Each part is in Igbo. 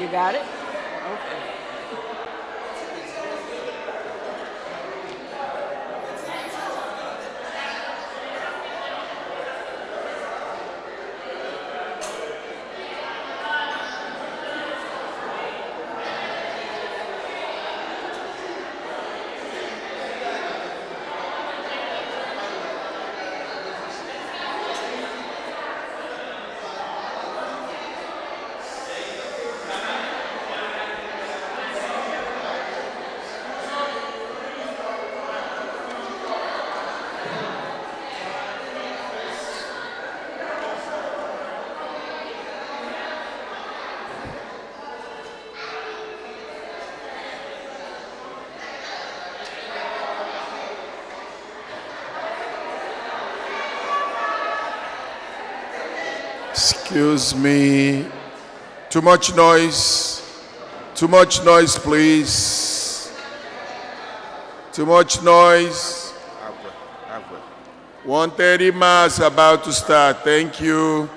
You got it? Okay. Excuse me. Too much noise. Too much noise, please. Too much noise. 1:30 Mass about to start. Thank you.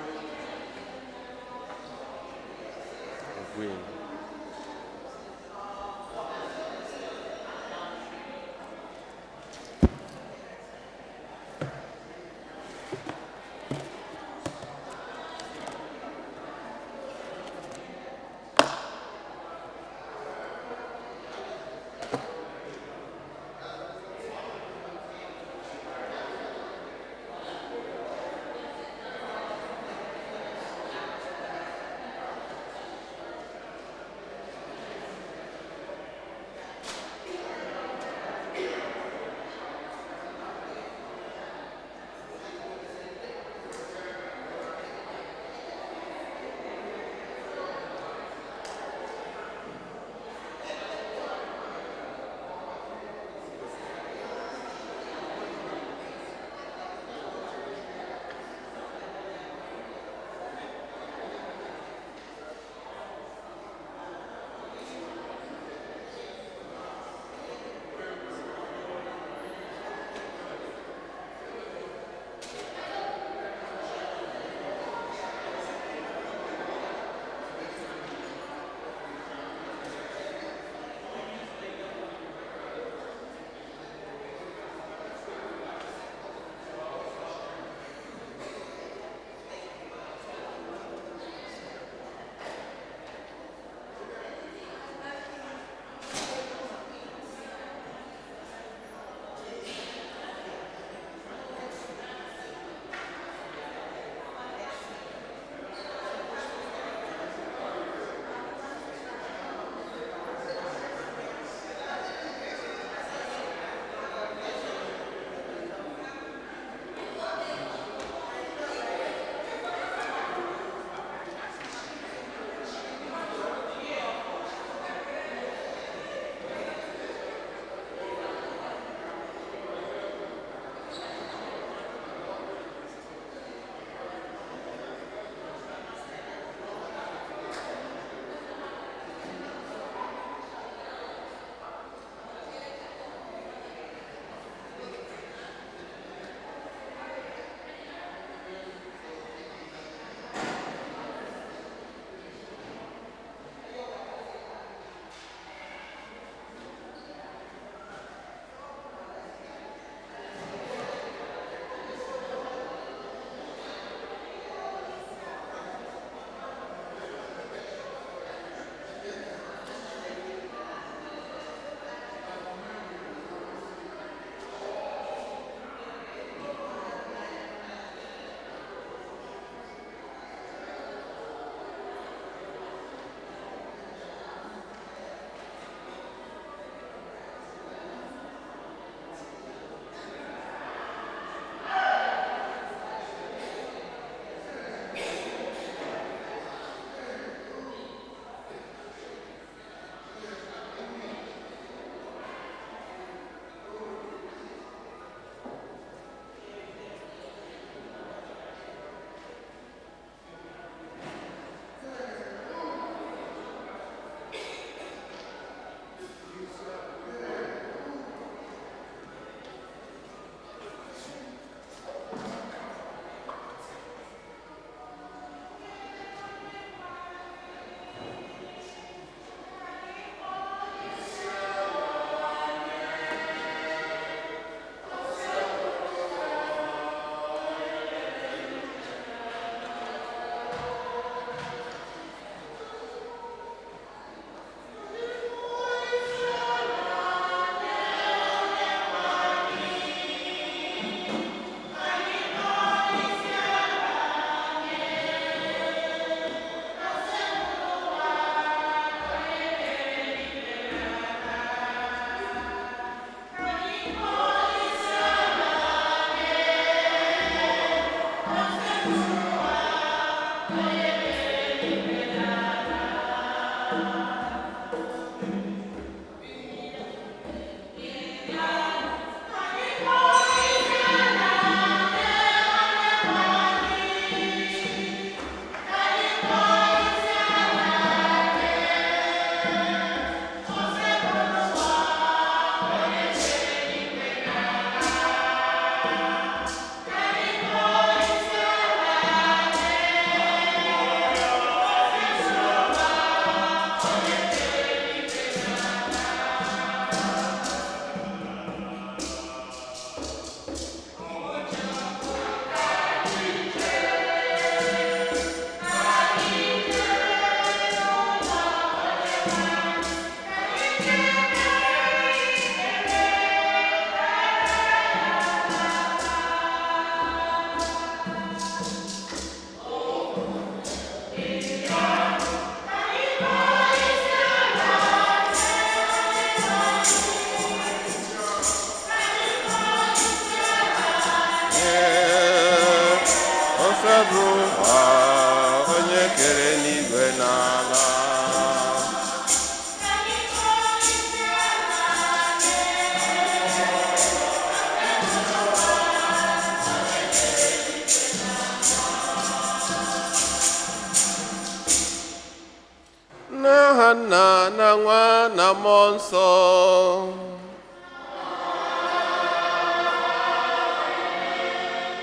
Mmụọ Nsọ.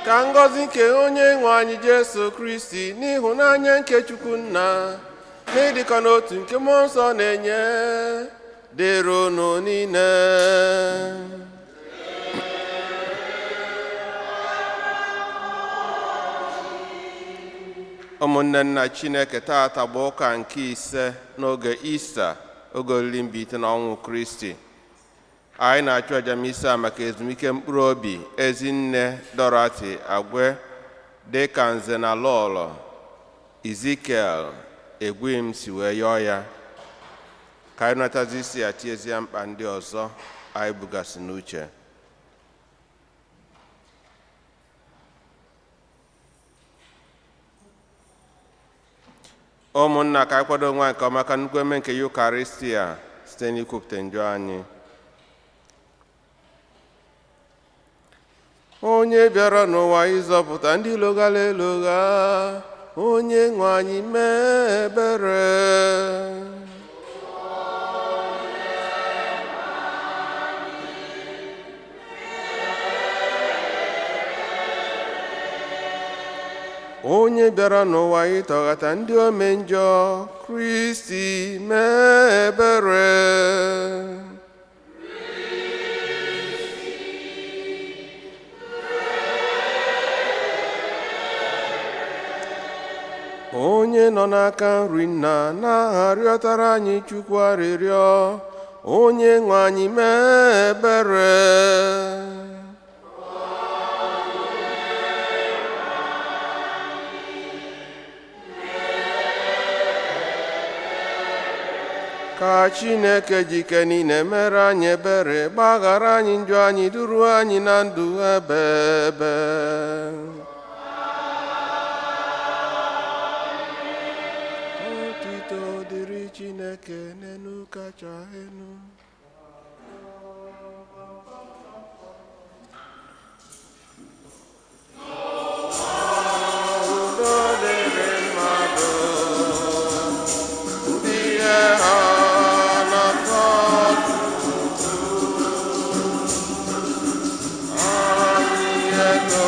Ka ngọzi nke onye nwe anyị Jesu Kristi n'ịhụnanya nke Chukwu Nna na ịdịkọ n'otu nke Mmụọ Nsọ na-enye dịrị unu niile. Ụmụnne nna Chineke, taata bụ ụka nke ise n'oge Ista, oge oriri mbilite n'ọnwụ Kristi. Anyị na-achụ aja misa maka ezumike mkpụrụ obi Ezinne Dorothy Agwe, dị ka nze na lọlọ Ezekiel Egwim si wee yọọ ya ka anyị natazi isi ya tiezie mkpa ndị ọzọ anyị bugasị n'uche. Ụmụnna, ka anyị kwado onwe anyị nke ọma ka nnukwu eme nke Yukaristia site n'ikwupụta njọ anyị. Onye bịara n'ụwa ịzọpụta ndị logara elogha, onye nwe anyị mee ebere. Onye bịara n'ụwa ịtọghata ndị ome njọ, Kristi mee ebere. Onye nọ n'aka nri nna na-arịọtara anyị Chukwu arịrịọ, onye nwe anyị mee ebere. Ka Chineke jike niile mere anyị ebere, gbaghara anyị njọ anyị, duru anyị na ndụ ebe ebe. Otito dịrị Chineke n'enu kacha enu. Udo dịrị mmadụ ndị ihe ha na-atọ. Anyị eto.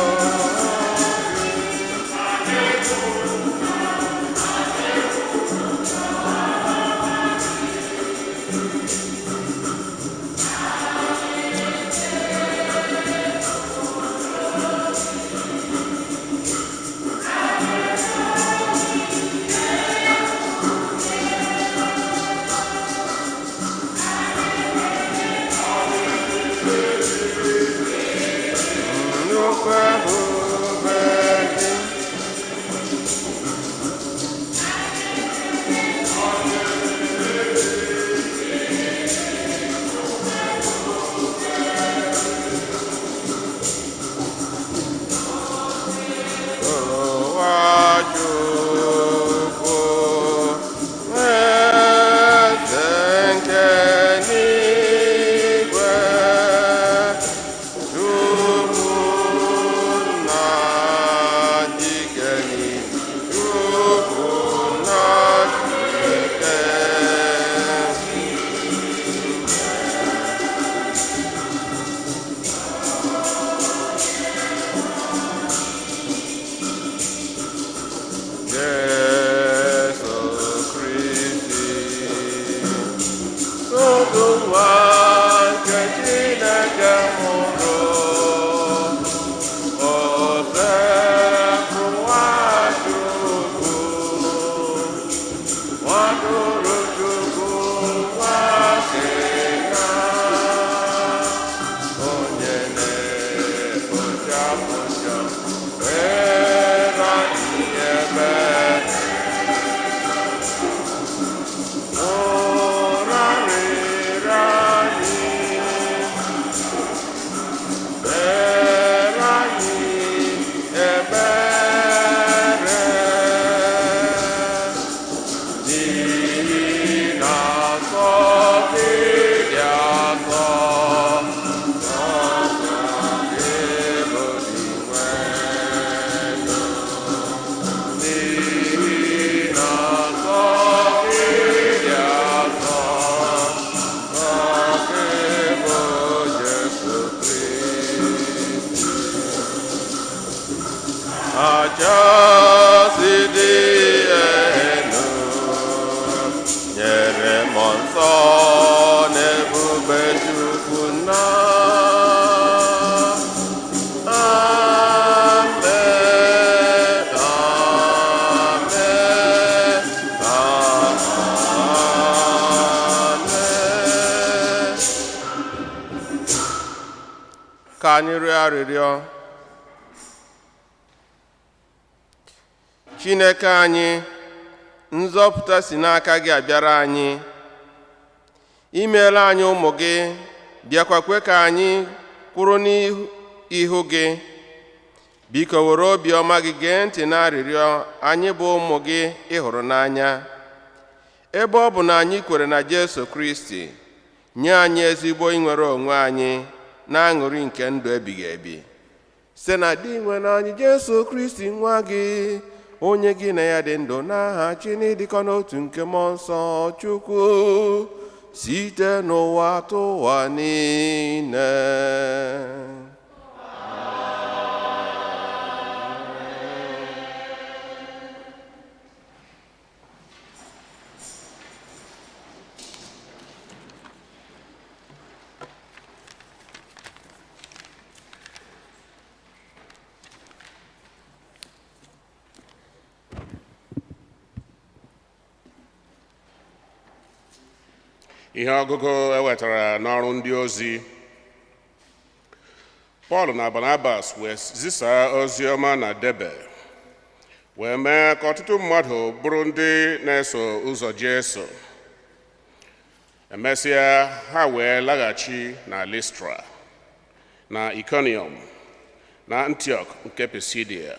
Nnukwu ebube gị. Ụwa Chukwu, eze nke n'igwe, Chukwu nna dike n'igwe, Chukwu nna dike. Jesu Kristi, otu nwa nke Chineke mụrụ, o sepụ Nwachukwu, nwatụrụ Chukwu, nwa ya, onye na-ekpochapụ njọ, were anyị ebere. Ụra rịra. Ka anyị rịọ arịrịọ. Chineke anyị, nzọpụta si n'aka gị abịara anyị. Imeela anyị ụmụ gị, bịakwa kwe ka anyị kwụrụ n'ihu gị. Biko, were obiọma gị gee ntị na arịrịọ anyị bụ ụmụ gị ị hụrụ n'anya. Ebe ọ bụ na anyị kwere na Jesu Kristi, nye anyị ezigbo inwere onwe anyị na aṅụrị nke ndụ ebighị ebi, site na Dinwenụ anyị Jesu Kristi, nwa gị, onye gị na ya dị ndụ n'aha chi n'ịdịkọ n'otu nke Mmụọ Nsọ Chukwu, site n'ụwa tụwa niile. Ihe ọgụgụ ewetara n'Ọrụ Ndị Ozi. Pọl na Barnabas wee zisaa ozi ọma na Debe, wee mee ka ọtụtụ mmadụ bụrụ ndị na-eso ụzọ Jesu. Emesịa, ha wee laghachi na Listra na Ikonium na Antiọk nke Pisidia,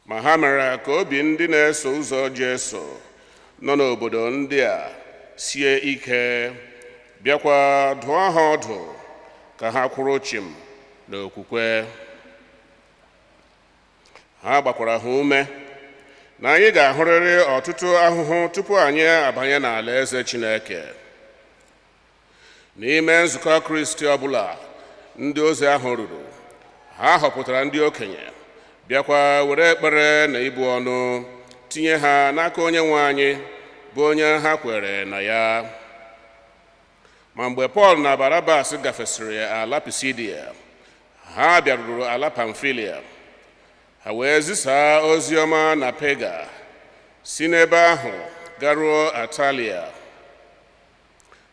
ma ha mere ka obi ndị na-eso ụzọ Jesu nọ n'obodo ndị a sie ike, bịakwa dụọ ha ọdụ ka ha kwụrụ chịm n'okwukwe. Ha gbakwara ha ume na anyị ga-ahụrịrị ọtụtụ ahụhụ tupu anyị abanye n'ala eze Chineke. N'ime nzukọ Kristi ọbụla ndị ozi ahụ ruru, ha họpụtara ndị okenye, bịakwa were ekpere na ibu ọnụ tinye ha n'aka Onye nwe anyị, bụ onye ha kwere na ya. Ma mgbe Pọl na Barnabas gafesịrị ala Pisidia, ha bịaruru ala Pamfilia. Ha wee zisaa ozi ọma na Pega, si n'ebe ahụ garuo Atalia.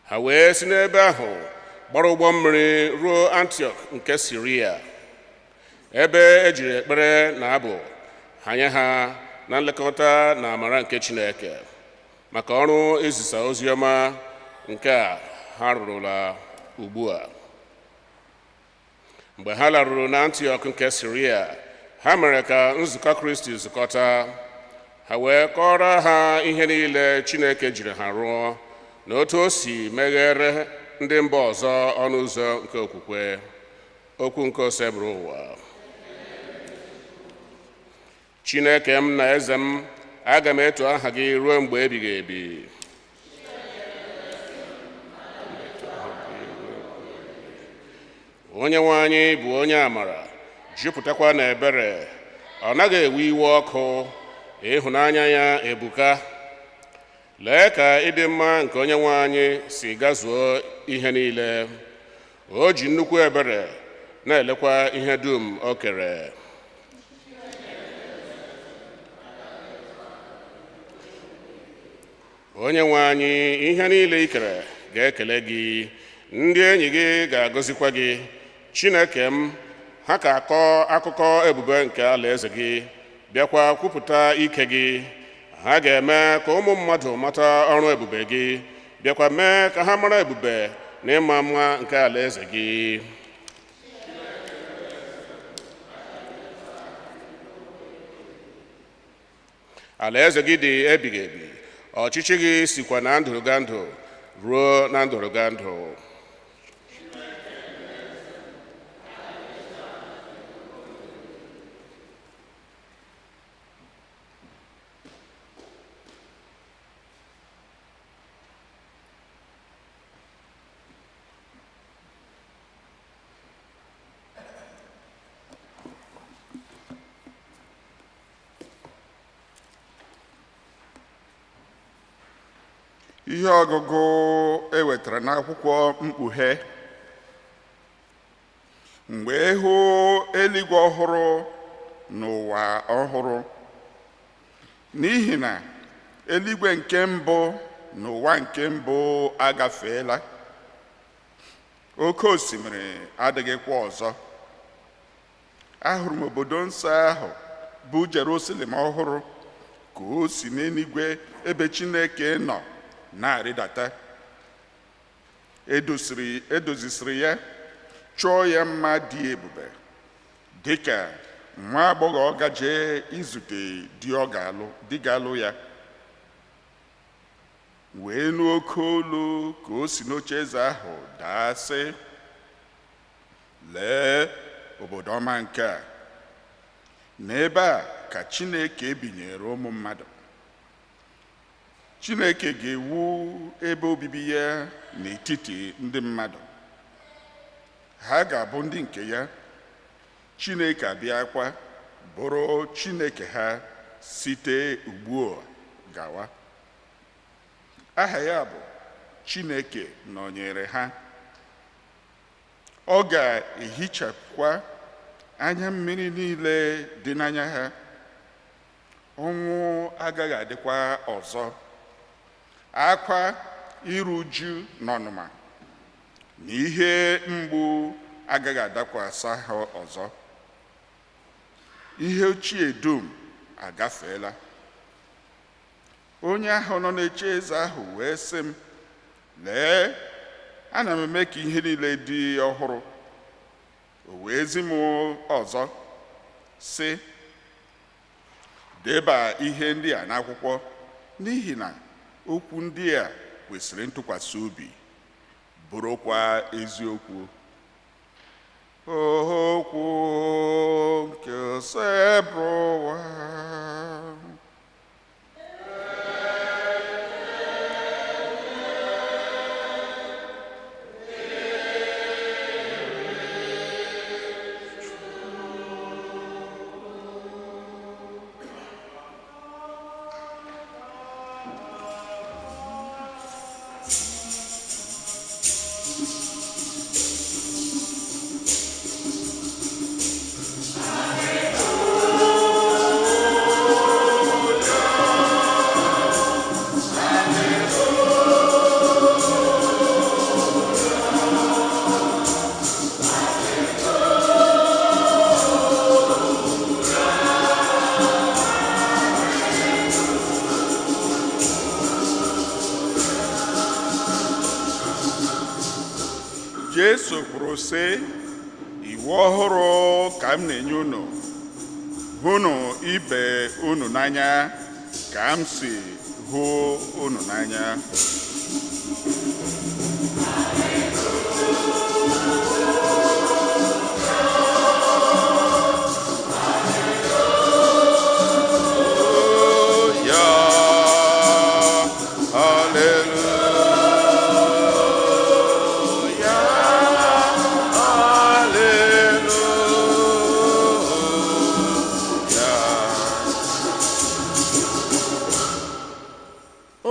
Ha wee si n'ebe ahụ gbara ụgbọ mmiri ruo Antiọk nke Siria, ebe ejiri ekpere na abụ hanye ha na nlekọta na amara nke Chineke maka ọrụ izisa ozi ọma nke a ha rụrụla ugbu a. Mgbe ha laruru na Antiọk nke Siria, ha mere ka nzukọ Kristi zukọta. Ha wee kọọrọ ha ihe niile Chineke jiri ha rụọ na otu o si meghere ndị mba ọzọ ọnụ ụzọ nke okwukwe. Okwu nke Osebụrụwa. Chineke m na eze m, aga m eto aha gị ruo mgbe ebighị ebi. Onye nwe anyị bụ onye amara, jupụtakwa na ebere. Ọ naghị ewe iwe ọkụ, ịhụnanya ya ebuka. Lee ka ịdị mma nke Onye nwe anyị si gazuo ihe niile! O ji nnukwu ebere na-elekwa ihe dum o kere. Onye nwe anyị, ihe niile i kere ga-ekele gị, ndị enyi gị ga-agọzikwa gị. Chineke m, ha ka akọ akụkọ ebube nke alaeze gị, bịakwa kwupụta ike gị. Ha ga-eme ka ụmụ mmadụ mata ọrụ ebube gị, bịakwa mee ka ha mara ebube na ịma mma nke alaeze gị. Alaeze gị dị ebighị ebi, ọchịchị gị sikwa na ndụrụga ndụ ruo na ndụrụga ndụ. Ihe ọgụgụ e wetara n'akwụkwọ Mkpughe. Mgbe hụ eluigwe ọhụrụ na ụwa ọhụrụ, n'ihi na eluigwe nke mbụ na ụwa nke mbụ agafeela. Oke osimiri adịghịkwa ọzọ. Ahụrụ m obodo nsọ ahụ bụ Jerusalem ọhụrụ ka o si n'eluigwe ebe Chineke nọ na-arịdata. Edozisiri ya, chọọ ya mma dị ebube, dịka nwa agbọghọ gaje izute di ọ ga-alụ, di ga-alụ ya. Wee nụ oke olu ka o si n'oche eze ahụ daa sị, lee obodo ọma nke a, n'ebe a ka Chineke binyere ụmụ mmadụ. Chineke ga-ewu ebe obibi ya n'etiti ndị mmadụ. Ha ga-abụ ndị nke ya. Chineke abịakwa bụrụ Chineke ha site ugbu a gawa. Aha ya bụ Chineke nọnyere ha. Ọ ga-ehichapụkwa anya mmiri niile dị n'anya ha. Ọnwụ agaghị adịkwa ọzọ. Akwa iru uju na ọnụma na ihe mgbu agaghị adakwasa ha ọzọ. Ihe ochie dum agafeela. Onye ahụ nọ n'oche eze ahụ wee sị m, lee, ana m eme ka ihe niile dị ọhụrụ. O wee zi m ọzọ sị, deba ihe ndị a n'akwụkwọ, n'ihi na okwu ndị a kwesịrị ntụkwasị obi, bụrụkwa eziokwu. Okwu nke Osebụrụwa. Jesu kwuru sị, iwu ọhụrụ ka m na-enye unu, hụnụ ibe unu n'anya ka m si hụ unu n'anya.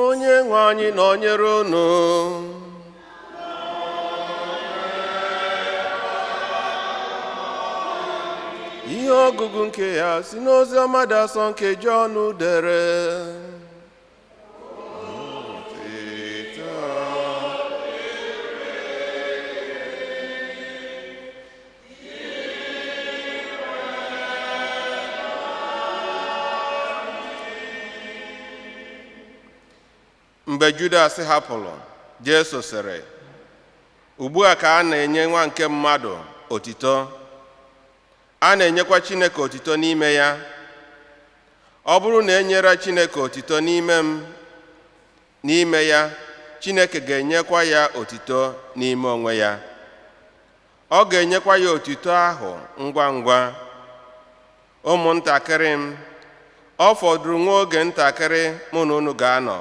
Onye nwe anyị nọnyere unu. Ihe ọgụgụ nke ya si n'ozi ọma dị asọ nke Jọn dere. Mgbe Judas hapụrụ, Jesu sịrị, ugbu a ka a na-enye nwa nke mmadụ otito. A na-enyekwa Chineke otito n'ime ya. Ọ bụrụ na e nyere Chineke otito n'ime m, n'ime ya, Chineke ga-enyekwa ya otito n'ime onwe ya. Ọ ga-enyekwa ya otito ahụ ngwa ngwa. Ụmụntakịrị m, ọ fọdụrụ nwa oge ntakịrị mụ na unu ga-anọ.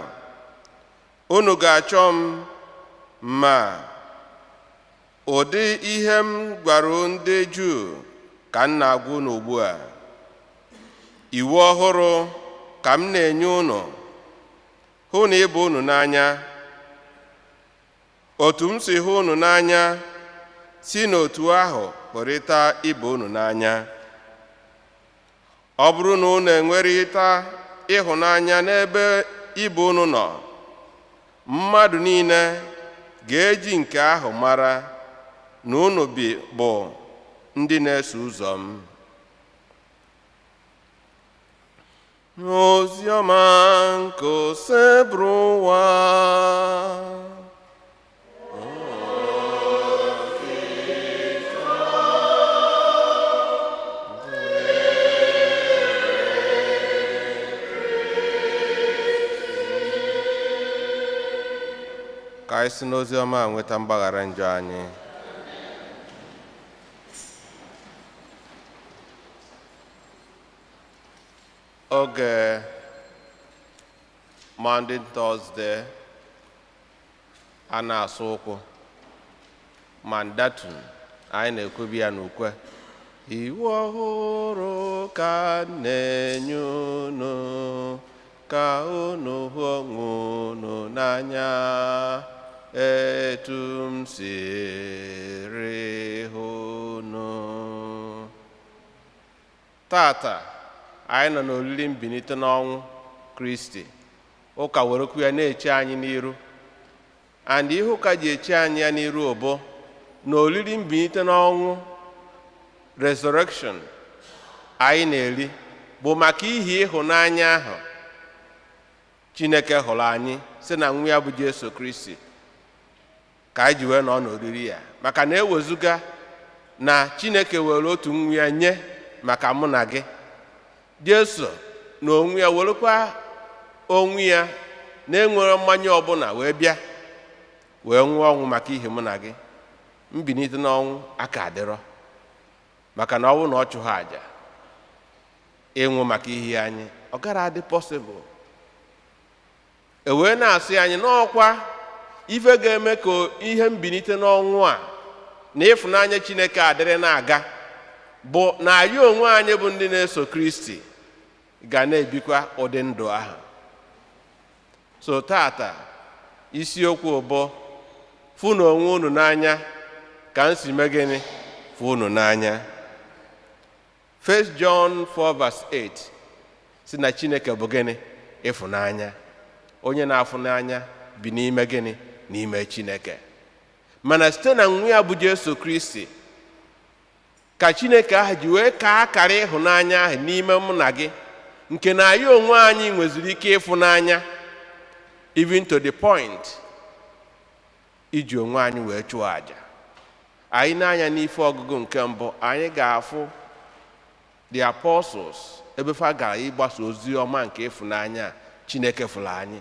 Unu ga-achọ m, ma ụdị ihe m gwara ndị Juu ka m na-agwa unu ugbu a. Iwu ọhụrụ ka m na-enye unu, hụ na ịbụ unu n'anya. Otu m si hụ unu n'anya, si n'otu ahụ hụrịta ibe unu n'anya. Ọ bụrụ na unu enwerịta ịhụnanya n'ebe ibe unu nọ, mmadụ niile ga-eji nke ahụ mara na unu bi bụ ndị na-eso ụzọ m. Oziọma nke Osebụrụwa. Ka anyị si n'oziọma a nweta mgbaghara njọ anyị. Oge Maundy Thursday a na-asụ ụkwụ mandatum, anyị na-ekwubi ya n'ukwe: iwu ọhụrụ ka m na-enye unu, ka unu hụ onwe unu n'anya etu m siri hụ unu. Tata anyị nọ n'olili mbilite n'ọnwụ Kristi. Ụka werekwu ya na-eche anyị n'iru, and ihe ụka ji eche anyị ya n'iru bụ na olili mbilite n'ọnwụ, resurrection, anyị na-eri bụ maka ihi ịhụnanya ahụ Chineke hụrụ anyị si na nwa ya bụ Jesu Kristi, ka anyị ji wee nọ n'oriri ya, maka na ewezuga na Chineke were otu nwa ya nye maka mụ na gị, Jesu na onwe ya werekwa onwe ya na-enwere mmanya ọbụla wee bịa wee nwụọ ọnwụ maka ihe mụ na gị. Mbilite n'ọnwụ aka adịrọ, maka na ọnwụ na ọ chụghị àjà ịnwụ maka ihe anyị, ọ gara adị possible. E wee na-asị anyị n'ọkwa ife ga-eme ka ihe mbilite n'ọnwụ a na ịfụnanya Chineke adịrị na-aga bụ na anyị onwe anyị bụ ndị na-eso Kristi ga na-ebikwa ụdị ndụ ahụ. So tata isiokwu bụ fụ na onwe unu n'anya ka m si mee gịnị? Fụ unu n'anya. 1 John 4 verse 8 si na Chineke bụ gịnị? Ịfụnanya. Onye na-afụ n'anya bi n'ime gịnị? N'ime Chineke. Mana site na nwa ya bụ Jesu Kristi ka Chineke ahụ ji wee kaa akara ịhụnanya ahụ n'ime mụ na gị, nke na anyị onwe anyị nweziri ike ịfụnanya even to the point iji onwe anyị wee chụọ àjà. Anyị na-anya n'ife ọgụgụ nke mbụ, anyị ga-afụ the apostles ebe fa gara ịgbasa ozi ọma nke ịfụnanya Chineke fụrụ anyị,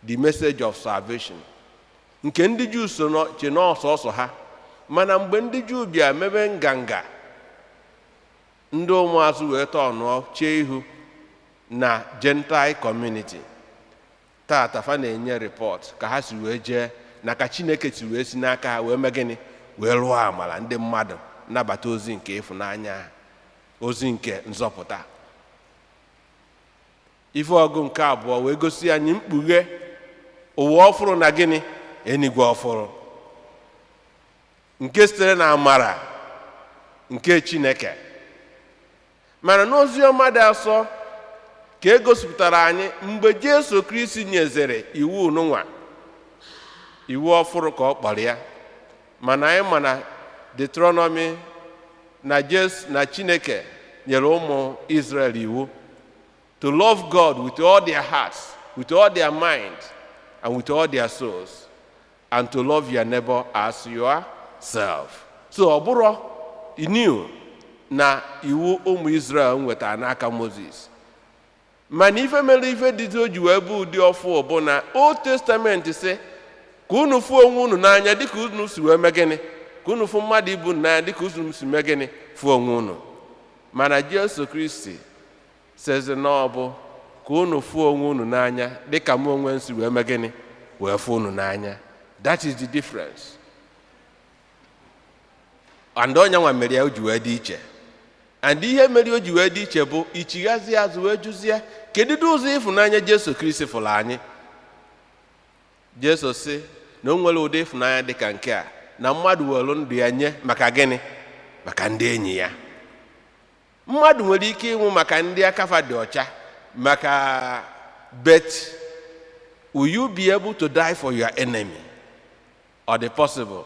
the message of salvation, nke ndị Juu so che n'ọsọsọ ha. Mana mgbe ndị Juu bịa mebe nganga, ndị ụmụazụ wee tọnụọ chee ihu na Gentile community. Tata fa na-enye report ka ha si wee jee na ka Chineke si wee si n'aka ha wee mee gịnị? Wee lụọ amala, ndị mmadụ nabata ozi nke ịfụnanya, ozi nke nzọpụta. Ife ọgụ nke abụọ wee gosi anyị mkpughe ụwa ọfụrụ na gịnị? Enigwe ọfụrụ, nke sitere na amara nke Chineke. Mana n'ozi ọma dị asọ ka e gosipụtara anyị mgbe Jesu Kristi nyezere iwu nụnwa, iwu ọfụrụ ka ọ kpọrọ ya. Mana anyị ma na Deuteronomy na Jesu na Chineke nyere ụmụ Israel iwu to love God with all their hearts, with all their mind, and with all their souls, and to love your neighbor as yourself. So ọ bụrụ new na iwu ụmụ Israel nwetara n'aka Moses, mana ife mere ife dịzi o ji wee bụ ụdị ọfụ bụ na Old Testament sị ka unu fụ onwe unu n'anya dịka unu si wee mee gịnị? Ka unu fụ mmadụ ibu n'anya dịka unu si mee gịnị? Fụ onwe unu. Mana Jesu Kristi sezi na ọ bụ ka unu fụ onwe unu n'anya dịka mụ onwe m si wee mee gịnị? Wee fụ unu n'anya. That is the difference, and onye nwa mere ya o ji wee dị iche. And ihe mere o ji wee dị iche bụ ichighazi azụ wee jụzie, kedu ụzọ ịfụnanya Jesu Kristi fụrụ anyị? Jesu sị na o nwere ụdị ịfụnanya dịka nke a, na mmadụ were ndụ ya nye maka gịnị? Maka ndị enyi ya. Mmadụ nwere ike ịnwụ maka ndị akafa dị ọcha maka, but will you be able to die for your enemy? Or the possible?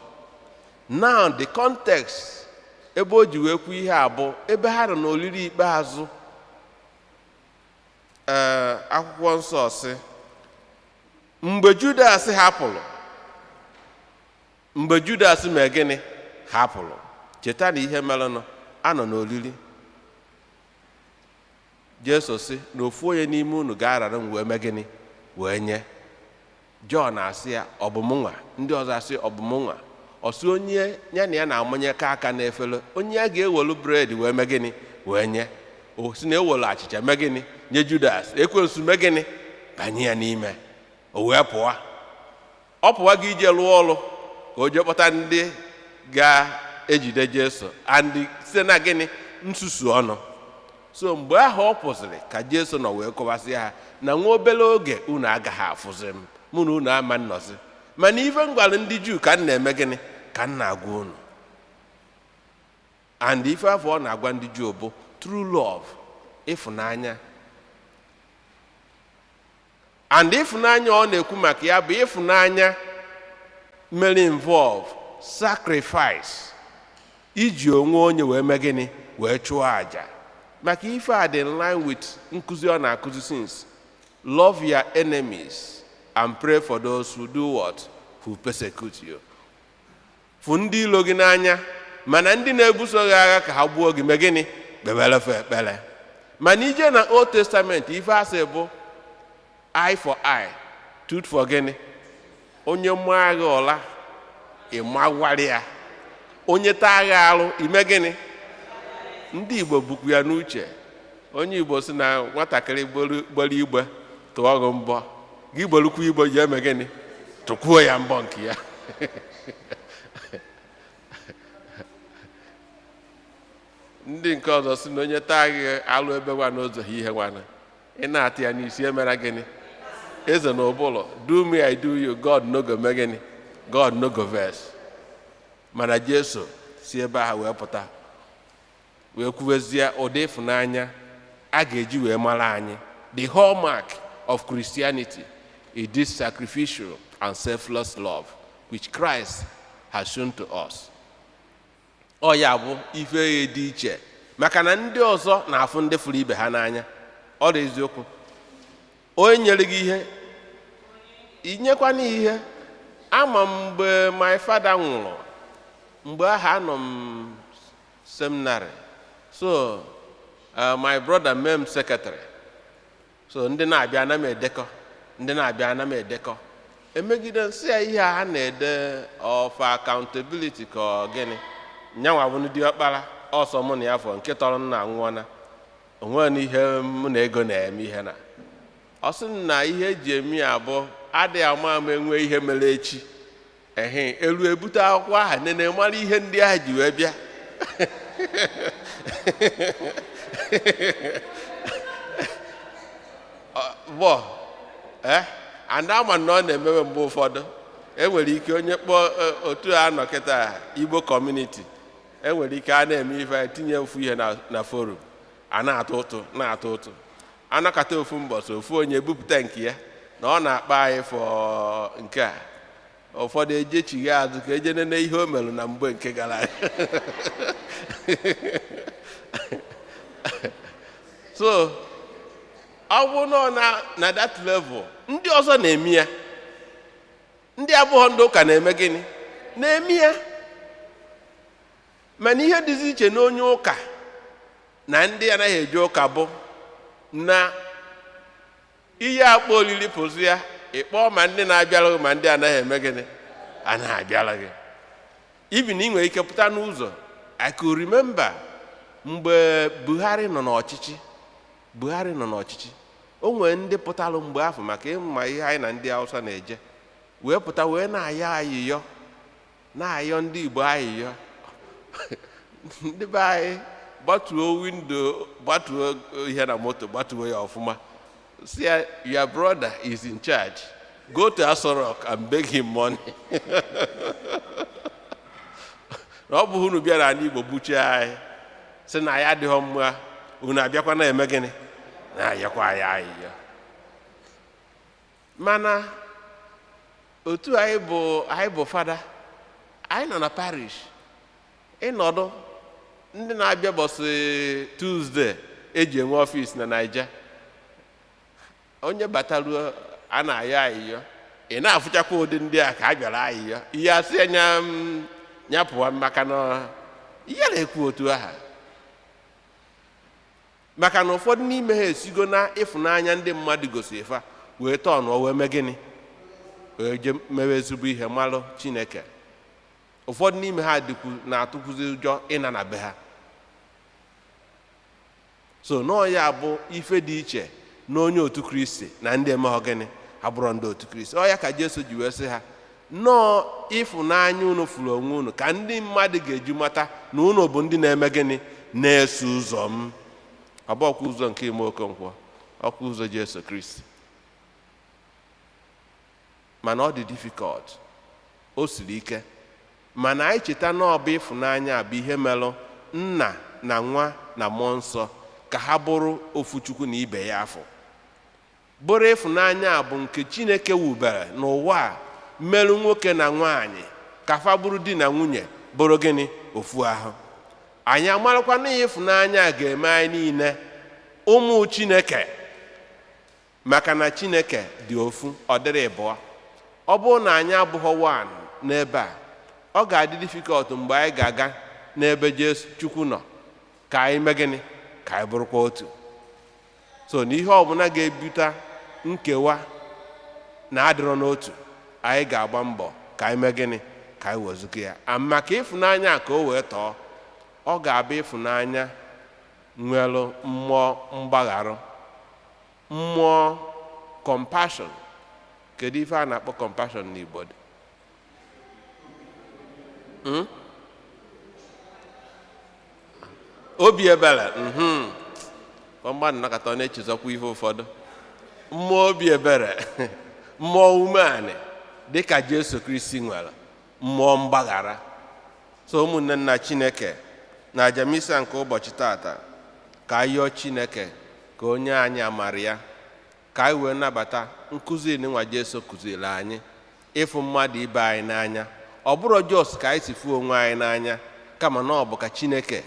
Now, the context ebe o ji wee kwu ihe a bụ ebe ha nọ n'olili ikpeazụ. Ee, Akwụkwọ Nsọ sị mgbe Judas hapụrụ, mgbe Judas mee gịnị? Hapụrụ. Cheta na ihe merenụ, anọ n'olili, Jesu sị na ofu onye n'ime unu ga-arara m wee mee gịnị? Wee nye. Jọn asị ya, "Ọ bụ mụnwa?" Ndị ọzọ asị, "Ọ bụ mụnwa?" Ọ sị onye ya na ya na-amụnye ka aka n'efere, onye ya ga-ewelu bread wee mee gịnị? Wee nye. O si na ewelu achịcha mee gịnị? Nye Judas. Ekwensu mee gịnị? Banye ya n'ime. O wee pụọ. Ọ pụwa gị ije lụọ ọrụ ka o jee kpọta ndị ga-ejide Jesu, and site na gịnị? Nsusu ọnụ. So mgbe ahụ ọ pụsịrị ka Jesu nọ wee kọwasị ha na nwa obere oge unu agaghị afụzi m, mụ na unu ama nnọzi. Mana ife m gwara ndị Juu ka m na-eme gịnị? Ka m na-agwa unu. And ife afọ ọ na-agwa ndị Juu bụ true love, ịfụnanya. And ịfụnanya ọ na-ekwu maka ya bụ ịfụnanya mere involve sacrifice, iji onwe onye wee mee gịnị? Wee chụọ àjà. Maka ife a dị in line with nkụzi ọ na-akụzi since: love your enemies and pray for those who do what? Who persecute you. Fụ ndị ilo gị n'anya, mana ndị na-ebuso gị agha ka ha gbuo gị, mee gịnị? Kpebere fa ekpere. Mana ije na Old Testament, ife asị bụ eye for eye, tooth for gịnị? Onye mmụọ agha ọla, ịmagwarị ya. Onye taa agha arụ, ime gịnị? Ndị Igbo bukwu ya n'uche. Onye Igbo si na nwatakịrị gbere igbe tụọ gị mbọ, gị gborukwa igbe ji eme gịnị? Tụkwuo ya mbọ nke ya. Ndị nke ọzọ si na onye taa gị alụ ebe nwa na ụzọ ha ihe nwana ị na-atụ ya n'isi, emere gịnị? Eze na ụbụlụ, do me I do you, God no go mee gịnị? God no go vex. Mana Jesu si ebe ahụ wee pụta wee kwuwezie ụdị ịfụnanya a ga-eji wee mara anyị. The hallmark of Christianity is this sacrificial and selfless love which Christ has shown to us. Ọ ya bụ ife ya dị iche, maka na ndị ọzọ na-afụ ndị fụrụ ibe ha n'anya. Ọ dị eziokwu, onye nyere gị ihe, inyekwana ihe. Ama mgbe my father nwụrụ, mgbe ahụ anọ m seminary, so my brother mee m secretary. So ndị na-abịa ana m edekọ, ndị na-abịa ana m edekọ. Emegide nsị ya ihe a na-ede of accountability ka ọ gịnị? Nyanwa bụ ndị ọkpara ọsọ mụ na ya fọ nke tọrọ nna nwụọna onwere na ihe mụ na ego na-eme ihe na ọ sị m na ihe eji eme ya bụ adịghị ama ama enwe ihe mere echi ehe elu ebute akwụkwọ aha nene mara ihe ndị ahụ ji wee bịa bọ and ama na ọ na-emewe mgbe ụfọdụ enwere ike onye kpọọ otu a nọ kịta Igbo community, enwere ike a na-eme ife etinye ofu ihe na forum a na-atụ ụtụ na-atụ ụtụ, anakọta ofu mbọsị ofu onye ebupụta nke ya na ọ na-akpa anyị fọ nke a. Ụfọdụ ejechighi azụ ka eje nene ihe o merụ na mgbe nke gara aga. So ọ bụ nọ na that level ndị ọzọ na-eme ya, ndị abụghọ ndị ụka na-eme gịnị? Na-eme ya. Mana ihe dịzi iche na onye ụka na ndị anaghị eje ụka bụ na ihe akpọ olili pụzi ya ịkpọọ ma ndị na-abịara gị ma ndị anaghị eme gịnị? Anaghị abịara gị. Even ị nwere ike pụta n'ụzọ. I could remember mgbe Buhari nọ n'ọchịchị, Buhari nọ n'ọchịchị, o nwere ndị pụtalụ mgbe afọ maka ịma ihe anyị na ndị Hausa na-eje wee pụta wee na-ayọ ayịyọ, na-ayọ ndị Igbo ayịyọ. Ndị be anyị gbatuo windo, gbatuo ihe na moto, gbatuo ya ọfụma, si ya, "Your brother is in charge, go to Aso Rock and beg him money." Na ọ bụghị unu bịara ala Igbo gbuchie anyị sị na ya adịghọ mma, unu abịakwa na-eme gịnị? Na-ayọkwa anyị ayịyọ. Mana otu anyị bụ fada, Anyị nọ na parish, ịnọdụ ndị na-abịa bọsị Tuesday eji enwe office na Naija, onye bataruo a na-ayọ ayịyọ, ị na-afụchakwa ụdị ndị a ka a bịara ayịyọ, ihe asị ya nya ya pụwa, maka na ihe na-ekwu otu aha, maka na ụfọdụ n'ime ha esigo na ịfụnanya ndị mmadụ gosi fa wee tọọnụọ, wee mee gịnị, wee jee mewe ezigbo ihe malụ Chineke. Ụfọdụ n'ime ha dịkwu na-atụkwuzi ụjọ ịna na be ha. So nọọ ya bụ ife dị iche na onye otu Kristi na ndị emeghọ gịnị, abụrọ ndị otu Kristi. Ọ ya ka Jesu ji wee sị ha, nnọọ ịfụnanya unu fụrụ onwe unu ka ndị mmadụ ga-eji mata na unu bụ ndị na-eme gịnị, na-eso ụzọ m. Ọ bụ ọkwa ụzọ nke Ime Okonkwo, ọkwa ụzọ Jesu Kristi. Mana ọ dị difficult, o siri ike, mana anyị cheta na ọ bụ ịfụnanya bụ ihe melụ Nna na Nwa na Mmụọ Nsọ ka ha bụrụ ofu Chukwu na ibe ya. Afọ bụrụ ịfụnanya bụ nke Chineke wubere n'ụwa a, merụ nwoke na nwaanyị ka fa bụrụ di na nwunye, bụrụ gịnị, ofu ahụ. Anyị amarakwa na ịfụnanya ga-eme anyị niile ụmụ Chineke, maka na Chineke dị ofu, ọ dịrị ịbụọ. Ọ bụrụ na anyị abụghọ one n'ebe a, ọ ga-adị difficult mgbe anyị ga-aga n'ebe Jesu Chukwu nọ ka anyị mee gịnị, ka anyị bụrụkwa otu. So na ihe ọbụla ga-ebute nkewa na adịrọ n'otu, anyị ga-agba mbọ ka anyị mee gịnị, ka anyị wezuga ya. Maka ịfụnanya ka o wee tọọ, ọ ga-abụ ịfụnanya nwere mmụọ mgbagharụ, mmụọ compassion. Kedu ife a na-akpọ compassion n'Igbo dị? Obi ebere. Mmadụ nakọta, ọ na-echezọkwa ihe ụfọdụ. Mmụọ obi ebere, mmụọ umeanị dịka Jesu Kristi nwere mmụọ mgbaghara. So ụmụnne nna Chineke, na aja misa nke ụbọchị tata, ka anyị yọọ Chineke ka onye anyị amara ya, ka anyị wee nabata nkụzi nwa Jesu kụziri anyị, ịfụ mmadụ ibe anyị n'anya. Ọ bụrụ just ka anyị si fụ onwe anyị n'anya, kama na ọ bụ ka Chineke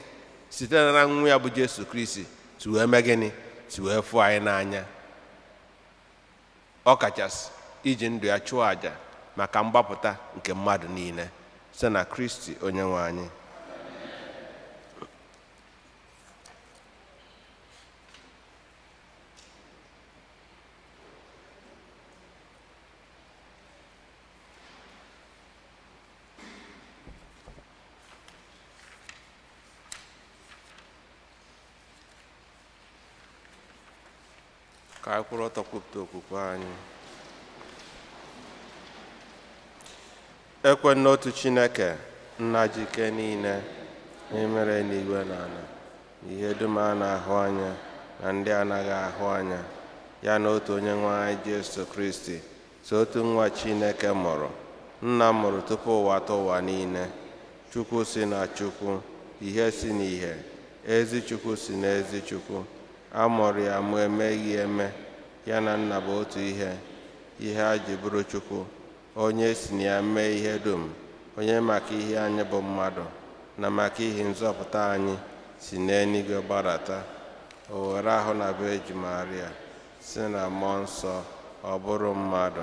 site na nwa ya bụ Jesu Kristi si wee mee gịnị, si wee fụ anyị n'anya, ọ kachasị iji ndụ ya chụọ àjà maka mgbapụta nke mmadụ niile, site na Kristi onye nwe anyị. Ka anyị kwụrụ ọtọ kwupụta okwukwe anyị. Ekwe n'otu Chineke, Nna jike niile, emere n'igwe na ala, ihe dum a na-ahụ anya na ndị anaghị ahụ anya, ya na otu onye nwe anyị Jesu Kristi, so otu nwa Chineke mụrụ, Nna mụrụ tupu ụwa tụ ụwa niile, Chukwu si na Chukwu, ihe si n'ihe, ezi Chukwu si n'ezi Chukwu, a mụrụ ya ma emeghị eme, ya na Nna bụ otu ihe, ihe a ji bụrụ Chukwu, onye si na ya mee ihe dum, onye maka ihe anyị bụ mmadụ na maka ihe nzọpụta anyị si n'eluigwe gbadata, o were ahụ na Virgin Maria, si na Mmụọ Nsọ ọ bụrụ mmadụ,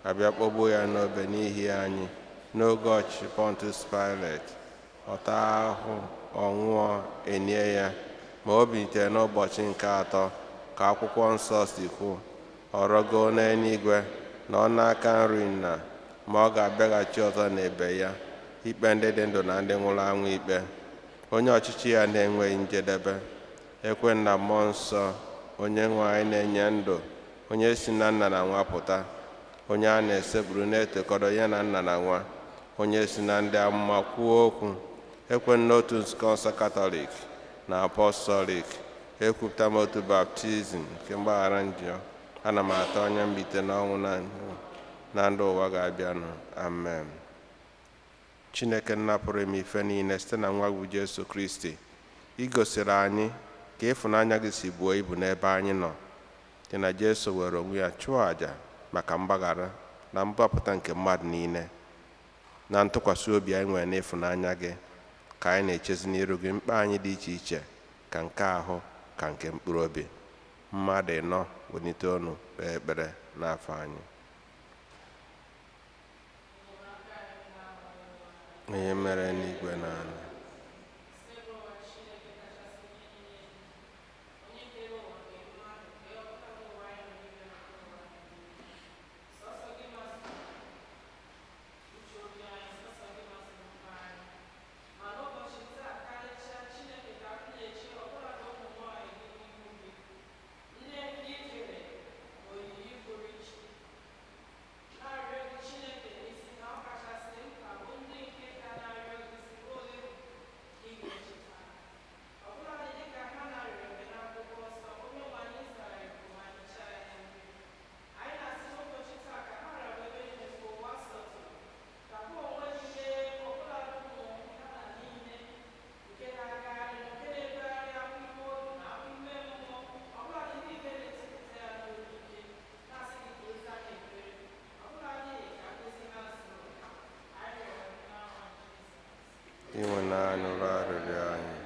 abịa kpọgbuo ya n'obe n'ihi anyị n'oge ọchịchị Pontius Pilate, ọ taa ahụ, ọ nwụọ, enie ya, ma o bilitere n'ụbọchị nke atọ ka akwụkwọ nsọ si kwu, ọ rọgoo n'eluigwe na ọ n'aka nri Nna, ma ọ ga-abịaghachi ọzọ n'ebe ya ikpe ndị dị ndụ na ndị nwụrụ anwụ ikpe, onye ọchịchị ya na-enweghị njedebe. Ekwe na Mmụọ Nsọ, onye nwe anyị na-enye ndụ, onye si na Nna na Nwa pụta, onye a na-esekpuru na-etokọrọ ya na Nna na Nwa, onye si na ndị amụma kwuo okwu. Ekwe n'otu nzukọ nsọ Katọlik na Apọstọlik, ekwupụta m otu baptizim nke mgbaghara njọ, ana m atụ anya mbilite n'ọnwụ na ndụ ụwa ga-abịanụ. Amen. Chineke Nna pụrụ ime ife niile, site na nwa bụ Jesu Kristi, i gosiri anyị ka ịfụnanya gị si buo ibu n'ebe anyị nọ, dị na Jesu were onwe ya chụọ àjà maka mgbaghara na mgbapụta nke mmadụ niile. Na ntụkwasị obi anyị nwere n'ịfụnanya gị ka anyị na-echezi n'iru gị mkpa anyị dị iche iche, ka nke ahụ ka nke mkpụrụ obi. Mmadụ ịnọ welite ọnụ kpee ekpere n'afọ anyị. Onye mere n'igwe na ala, inwe naanị ụlọ arịrịọ anyị.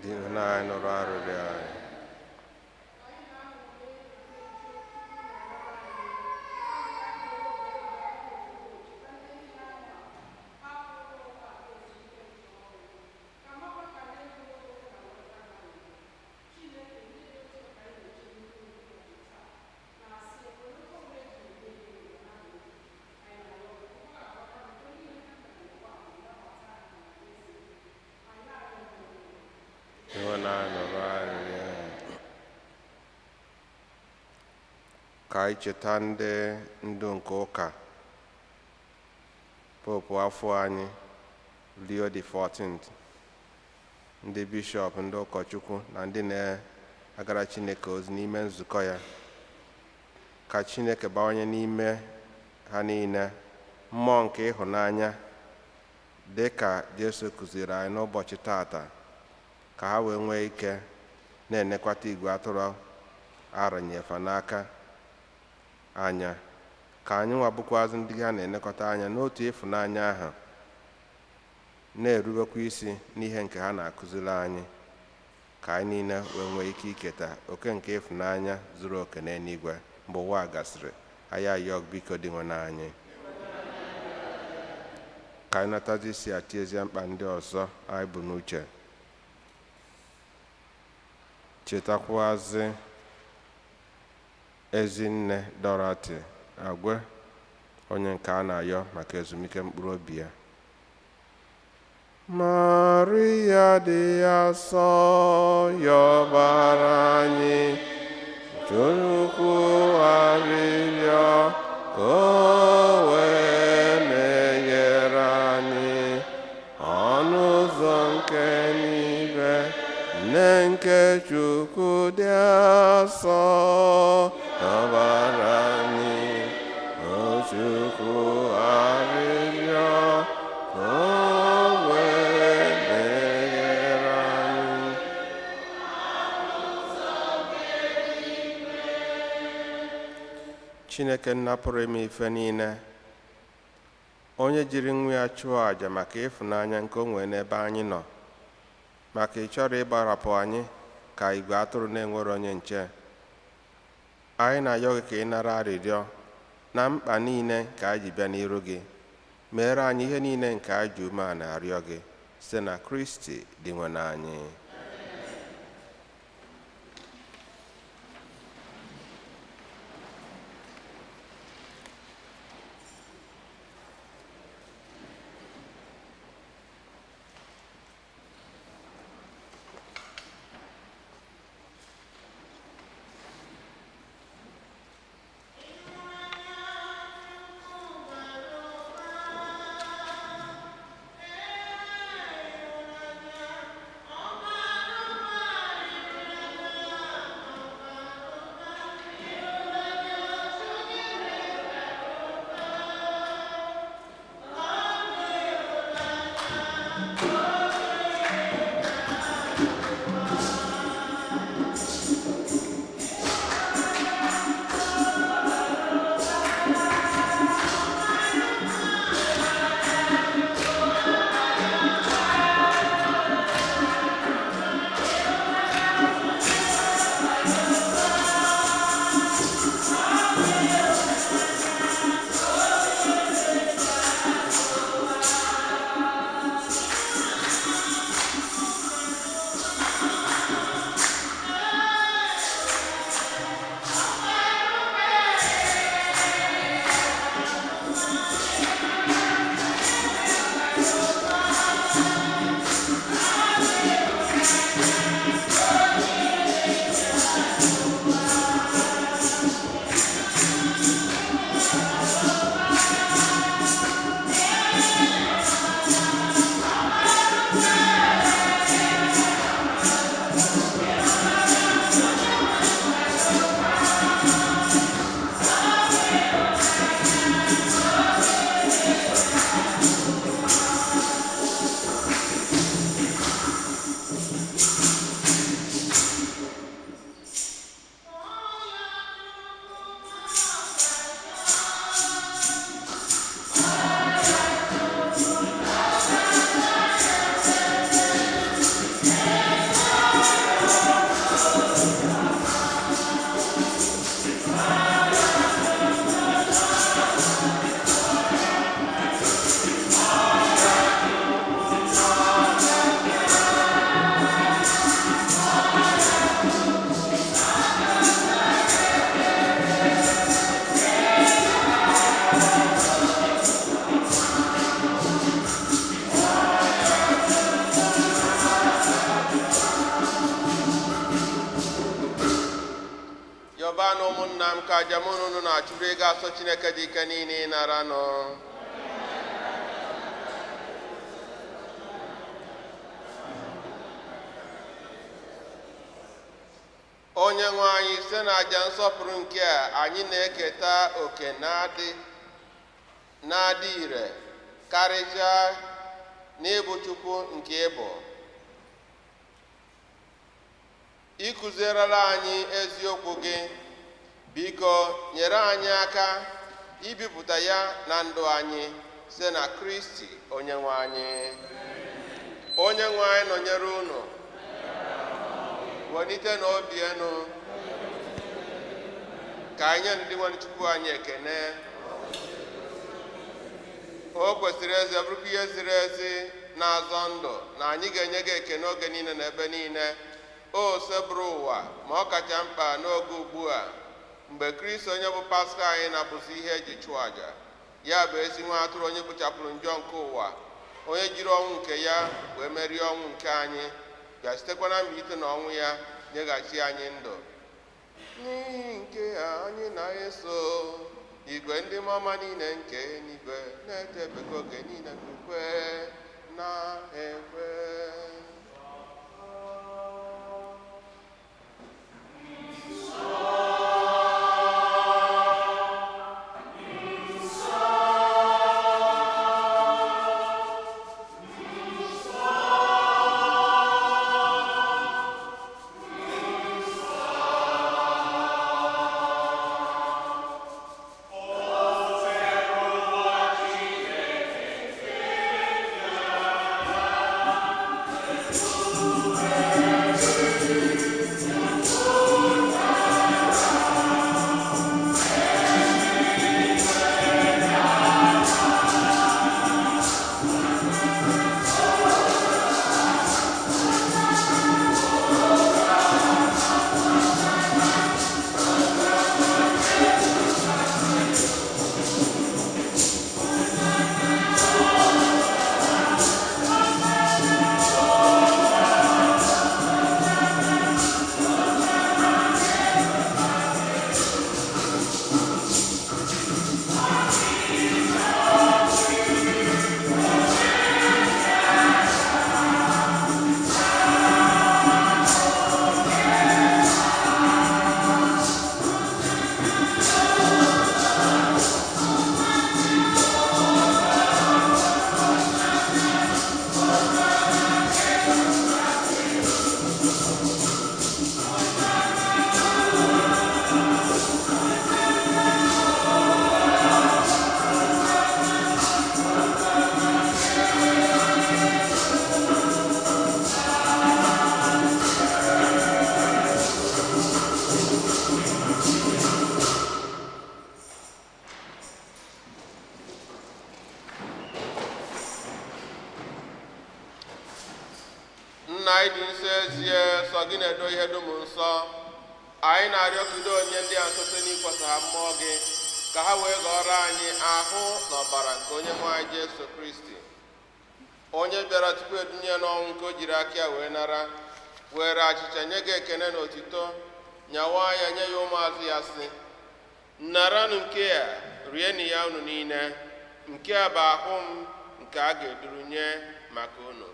Dị naanị nụrụ arịrịọ anyị. Ịhụnanya nụrụ arịrịọ anyị. Ka anyị cheta ndị ndu nke ụka, Popu afọ anyị Leo the 14th, ndị bishọp, ndị ụkọchukwu na ndị na-agara Chineke ozi n'ime nzukọ ya. Ka Chineke bawanye n'ime ha niile mmụọ nke ịhụnanya dị ka Jesu kụziri anyị n'ụbọchị tata, ka ha wee nwee ike na-enekwata igwe atụrụ arụnyefa n'aka anya, ka anyị nwa bụkwazị ndị ha na-enekọta anya n'otu ịfụnanya ahụ, na-erubekwa isi n'ihe nke ha na-akụziri anyị, ka anyị niile wee nwee ike iketa oke nke ịfụnanya zuru oke n'eluigwe mgbe ụwa gasịrị. Anyị ayọ biko dị nwe n'anyị. Ka anyị natazi isi atiezie mkpa ndị ọzọ anyị bụ n'uche. Chetakwazị Ezinne Dorothy Agwe, onye nke a na-ayọ maka ezumike mkpụrụ obi ya. Maria dị asọ, yọbara anyị Chukwu arịrịọ ka o wee meghere anyị ọnụ ụzọ nke n'igwe. Nne nke Chukwu dị asọ, yọbara anyị Chukwu arịrịọ ka o wee meghere anyị. Chineke nna pụrụ ime ife niile, Onye jiri nwa ya chụọ àjà maka ịfụnanya nke o nwere n'ebe anyị nọ, maka ị chọrọ ịgbarapụ anyị ka igwe atụrụ na-enwere onye nche. Anyị na-ayọ gị ka ị nara arịrịọ na mkpa niile nke anyị ji bịa n'iru gị. Meere anyị ihe niile nke anyị ji umeala na-arịọ gị site na Kristi dị nwe anyị. Yọbanụ ụmụnna m ka aja mụ na unu na-achụrụ ego asọ Chineke dị ike niile ịnara nụ. Onye nwe anyị, site na aja nsọpụrụ nke a anyị na-eketa oke na-adị ire karịchaa n'ịbụ Chukwu nke ịbụ. Ịkụzierela anyị eziokwu gị, biko nyere anyị aka ibipụta ya na ndụ anyị site na Kristi onye nwe anyị. Onye nwe anyị nọnyere unu. Welite na obi enu ka anyị nye ndị nwe Chukwu anyị ekene. O kwesịrị ezi, ọ bụrụkwa ihe ziri ezi na-azọ ndụ na anyị ga-enye gị ekene oge niile na ebe niile. O sebụrụ ụwa, ma ọ kacha mkpa n'oge ugbu a mgbe Kristi onye bụ Paska anyị na-abụzi ihe eji chụọ àjà. Ya bụ ezi nwa atụrụ onye kpochapụrụ njọ nke ụwa, onye jiri ọnwụ nke ya wee merie ọnwụ nke anyị, bịa sitekwa na mbilite na ọnwụ ya nyeghachi anyị ndụ. N'ihi nke a anyị na-eso igwe ndị mmụọ niile nke eluigwe na-etebekọ oge niile n'ukwe na-ekwe. Chineke. Nna anyị dị nsọ ezie, sọ gị na-edo ihe dum nsọ. Anyị na-arịọ ka udo onye ndị a nso site n'ikwasa ha mmụọ gị, ka ha wee ghọrọ anyị ahụ na ọbara nke onye nwe anyị Jesu Kristi, onye bịara tupu edunye n'ọnwụ nke o jiri aka ya wee nara, were achịcha nye gị ekene na otito, nyawa ya nye ya ụmụazụ ya, sị: "Naranụ nke a, rienụ ya unu niile. Nke a bụ ahụ m nke a ga-eduru nye maka unu."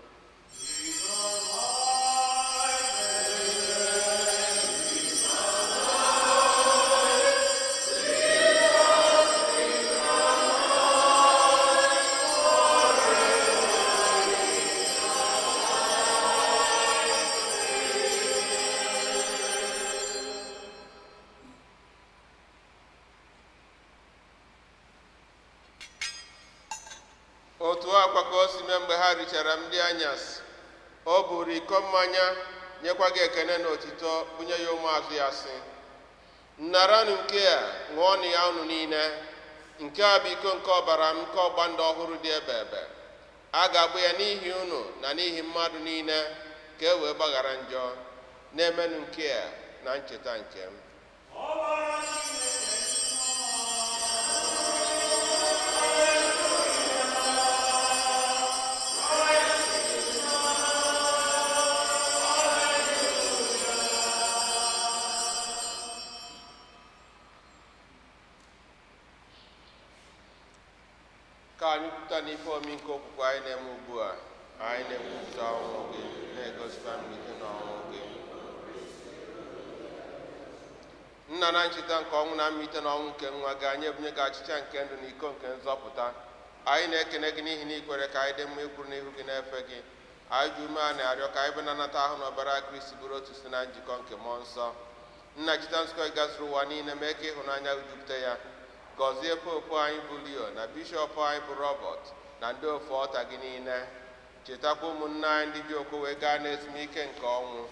Otu akwa ka o si mee mgbe ha richara ndị anyasị, o buru iko mmanya, nyekwa gị ekene na otito, bunye ya ụmụazụ ya, sị: "Naranụ nke a, ṅụọnụ ya unu niile. Nke a bụ iko nke ọbara m nke ọgba ndụ ọhụrụ dị ebe ebe. A ga-agbụ ya n'ihi unu na n'ihi mmadụ niile, ka e wee gbaghara njọ. Na-emenụ nke a na ncheta nke m." Ka anyị kwupụta n'ife omi nke okwukwe anyị na-eme ugbu a. Anyị na-ekwupụta ọnwụ gị, na-egosikwa mbilite n'ọnwụ gị, Nna. Na ncheta nke ọnwụ na mbilite n'ọnwụ nke nwa gị, anyị ebunye gị achịcha nke ndụ na iko nke nzọpụta. Anyị na-ekene gị n'ihi na ikwere ka anyị dị mma ikwuru n'ihu gị na-efe gị. Anyị ji ume a na-arịọ ka anyị bụ nanata ahụ na ọbara Kristi bụrụ otu site na njikọ nke mmụọ nsọ. Nna, cheta nzukọ gị gazuru ụwa niile, mee ka ịhụnanya gị jupụta ya. Gọzie popu anyị bụ Leo, na bishọp anyị bụ Robert, na ndị ofe ọta gị niile. Chetakwa ụmụnne anyị ndị ji okwu wee gaa n'ezumike nke ọnwụ.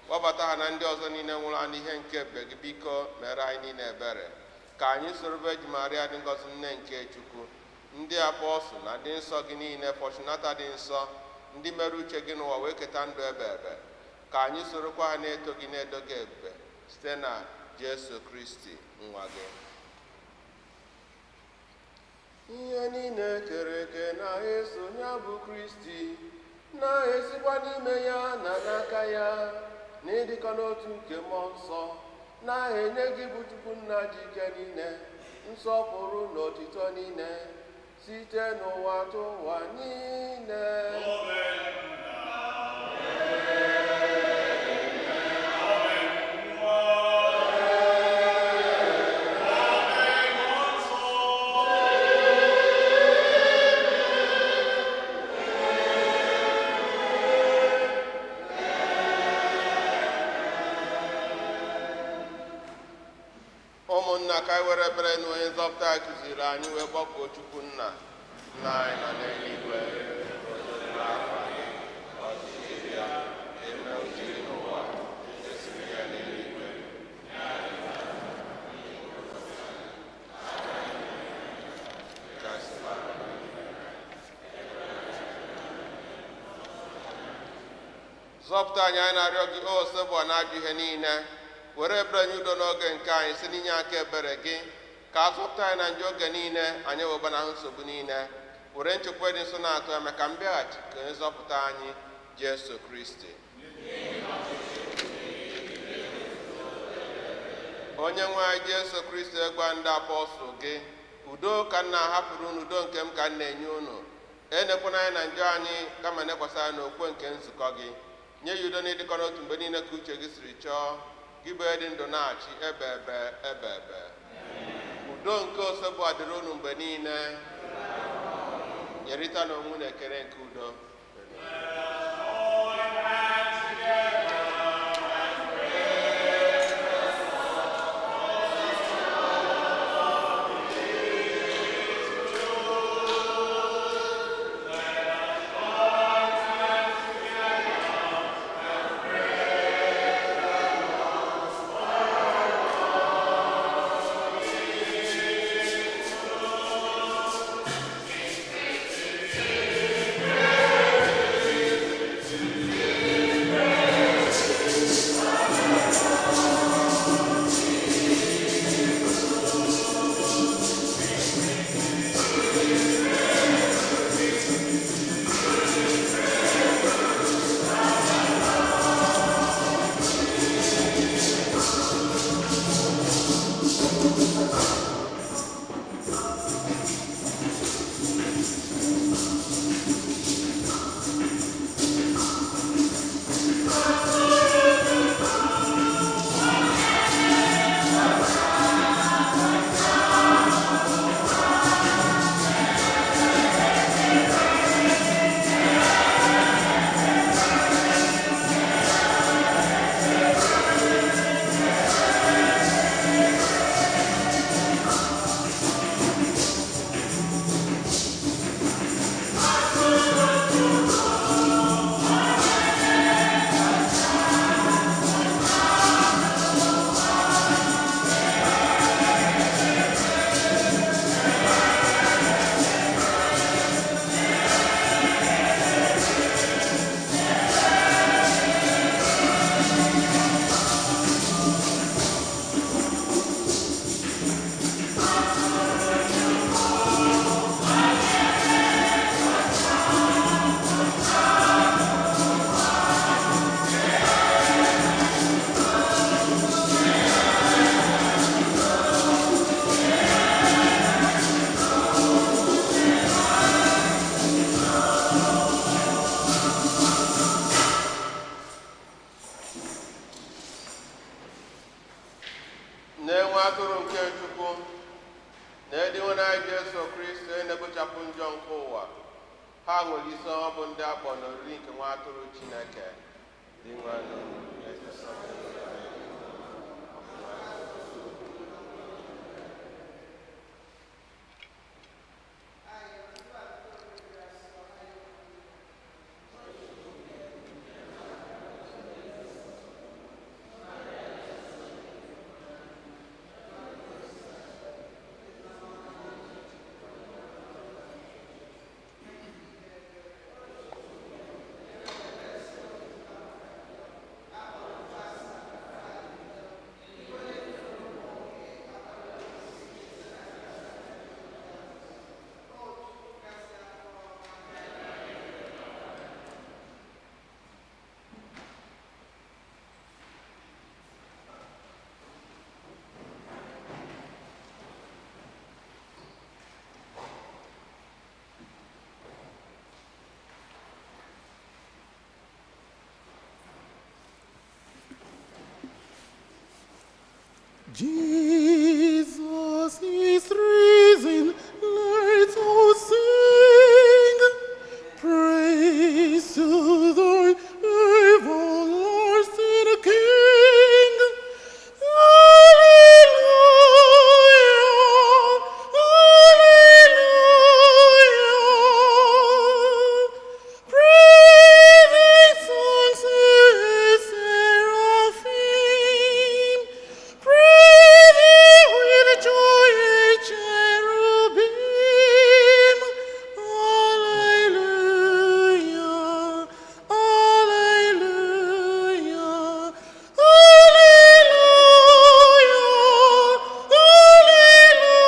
Kpọbata ha na ndị ọzọ niile nwụrụ anụ ihe nke ebube gị. Biko mere anyị niile ebere, ka anyị soro Virgin Maria dị ngọzi, nne nke Chukwu, ndị apọstụl na ndị nsọ gị niile, Fortunata dị nsọ, ndị mere uche gị n'ụwa wee keta ndụ ebe ebe. Ka anyị sorokwa ha na-eto gị, na-edo gị ebube, site na Jesu Kristi nwa gị. Ihe niile kere eke na-eso ya bụ Kristi, na-esikwa n'ime ya na n'aka ya, na ịdịkọ n'otu nke mmụọ nsọ, na-enye gị bụ Chukwu Nna ji ike niile, nsọpụrụ na otito niile, site n'ụwa tụ ụwa niile. Ụmụnna, ka anyị were ebere na onye nzọpụta anyị kụziri anyị wee kpọkuo Chukwu Nna. Nna anyị nọ n'eluigwe, afa gị, ọchịchị bịa, eme uche gị n'ụwa esi ya n'eluigwe. Kasị zọpụta anyị, anyị na-arịọ gị, o Osebụa na-ajụ ihe niile. Were ebere nye udo n'oge nke anyị, si n'inye aka ebere gị ka a zọpụta anyị na njọ oge niile, anyị ewebanahụ nsogbu niile, were nchekwa dị nso na-atụ ya maka mbịaghachi ka onye zọpụta anyị Jesu Kristi. Onye nwe anyị Jesu Kristi, gwa ndị apọstụl gị: "Udo ka m na-ahapụrụ unu, udo nke m ka m na-enye unu. Enekwana anya na njọ anyị, kama nekwasị anya n'okwukwe nke nzukọ gị. Nye ya udo na ịdịkọ n'otu mgbe niile ka uche gị siri chọọ, gị bụ onye dị ndụ na-achị ebe ebe ebe ebe." Udo nke Osebụa dịrị unu mgbe niile. Nyerịta na onwe na ekele nke udo. Ha nwere isi ọma bụ ndị akpọ n'oriri nke nwa atụrụ Chineke. Dị nwanụ. Jesus is risen, let us sing. Praise to the everlasting King. Alleluia, Alleluia. Praising songs to his seraphim. Praising with joy cherubim. Alleluia, Alleluia, Alleluia,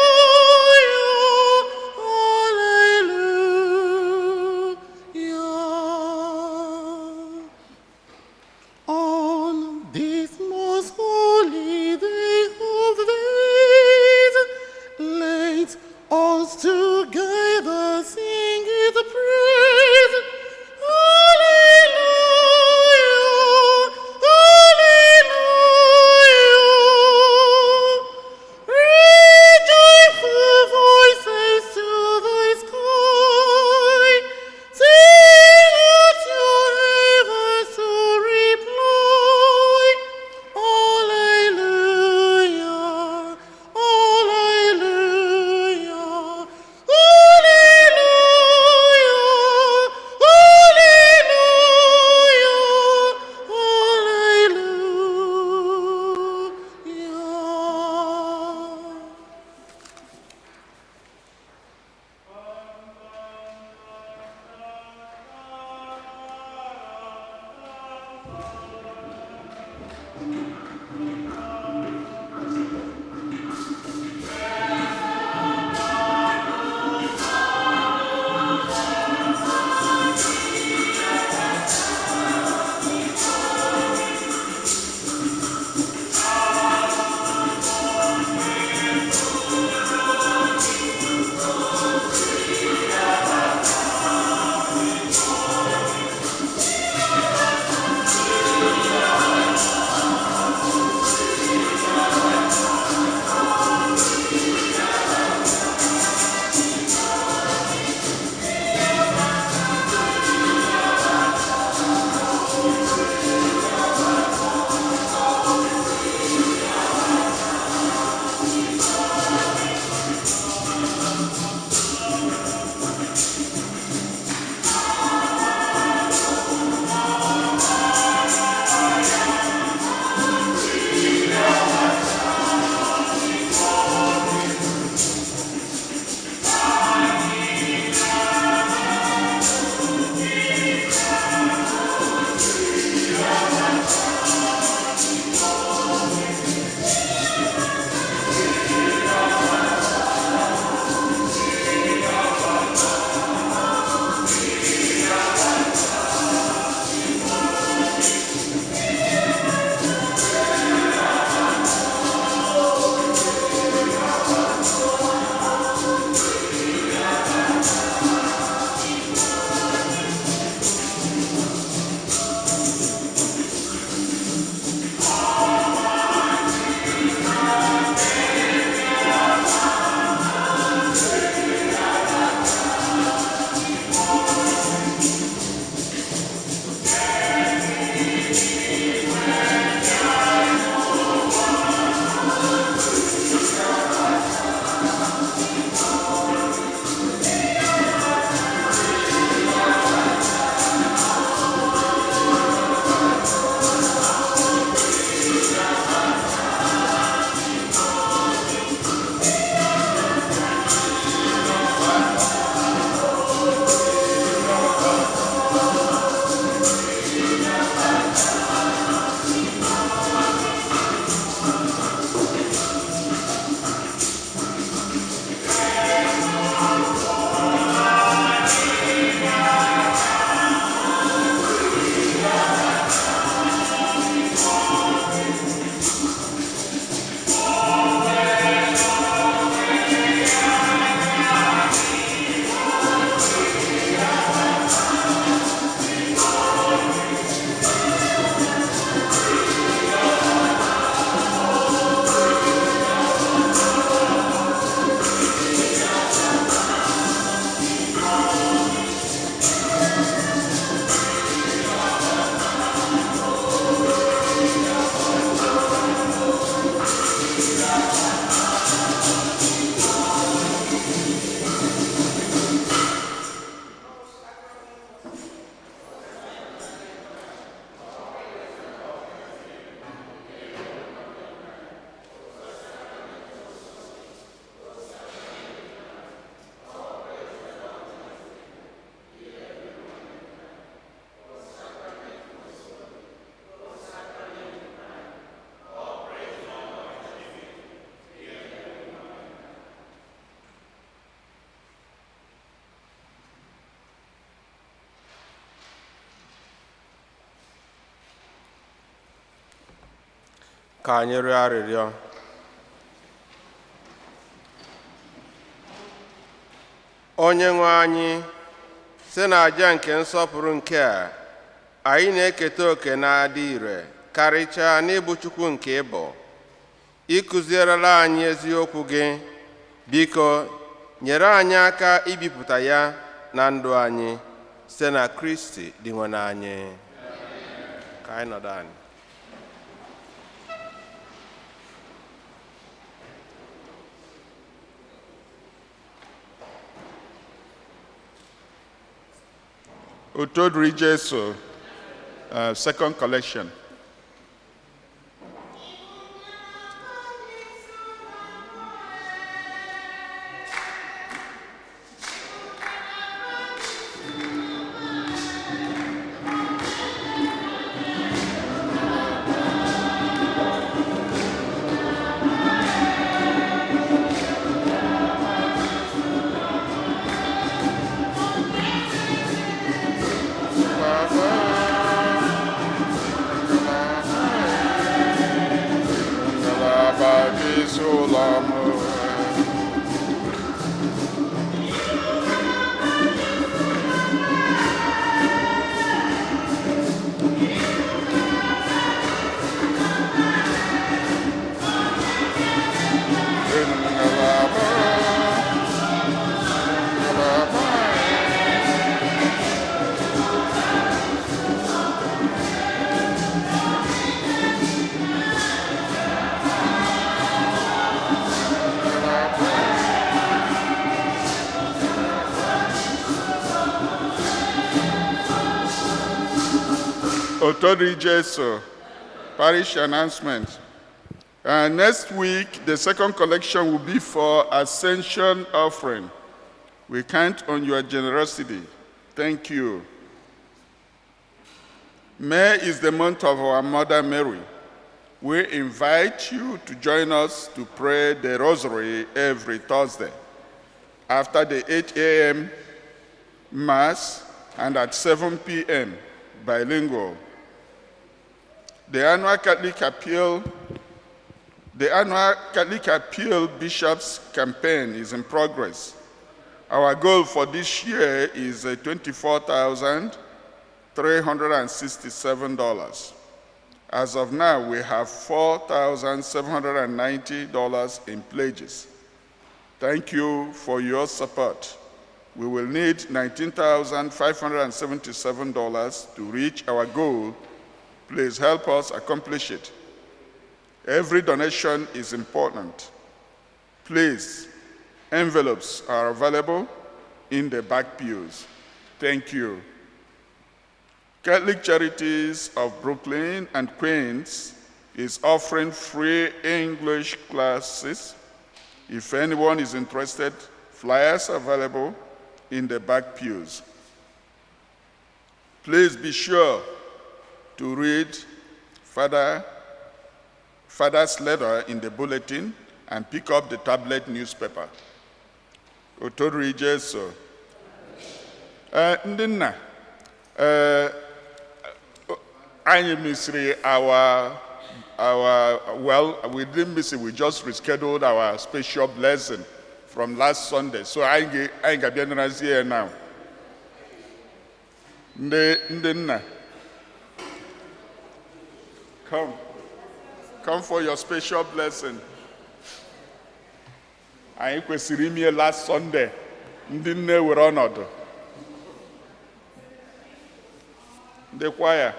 Alleluia, Alleluia. On this most holy day of days, let us together sing His praise. Alleluia, Alleluia. Raise joyful voices to the sky. Sing out your heavens to reply. Alleluia, Alleluia, Alleluia, Alleluia, Alleluia. Alleluia. Ka anyị rịọ arịrịọ. Onye nwe anyị, site n'àjà nke nsọpụrụ nke a, anyị na-eketa oke na-adị ire karịchaa n'ịbụ Chukwu nke ịbụ. Ịkụzierela anyị eziokwu gị, biko nyere anyị aka ibipụta ya na ndụ anyị site na Kristi Dinwenụ anyị. Ka anyị nọdụ anyị. Otito dịrị Jesu, second collection. Ngalaba Jesu ụlọ m. Ngalaba, ngalaba. Otito dịrị Jesu, parish announcement. Next week, the second collection will be for Ascension offering. We count on your generosity. Thank you. May is the month of our Mother Mary. We invite you to join us to pray the Rosary every Thursday after the 8 a.m. Mass and at 7 p.m. bilingual. The annual Catholic Appeal Bishops Campaign is in progress. Our goal for this year is $24,367. As of now, we have $4,790 in pledges. Thank you for your support. We will need $19,577 to reach our goal. Please help us accomplish it. Every donation is important. Please, envelopes are available in the back pews. Thank you. Catholic Charities of Brooklyn and Queens is offering free English classes. If anyone is interested, flyers are available in the back pews. Please be sure to read Father's letter in the bulletin and pick up the tablet newspaper. Otito dịrị Jesu. Ndị nna, anyị misiri our, well, we didn't miss it, we just rescheduled our special blessing from last Sunday. So anyị ga-abịa narazie ya now. Ndị nna, come. Come for your special blessing. Anyị kwesịrị ime last Sunday. Ndị nne were ọnọdụ. Ndị kwaya.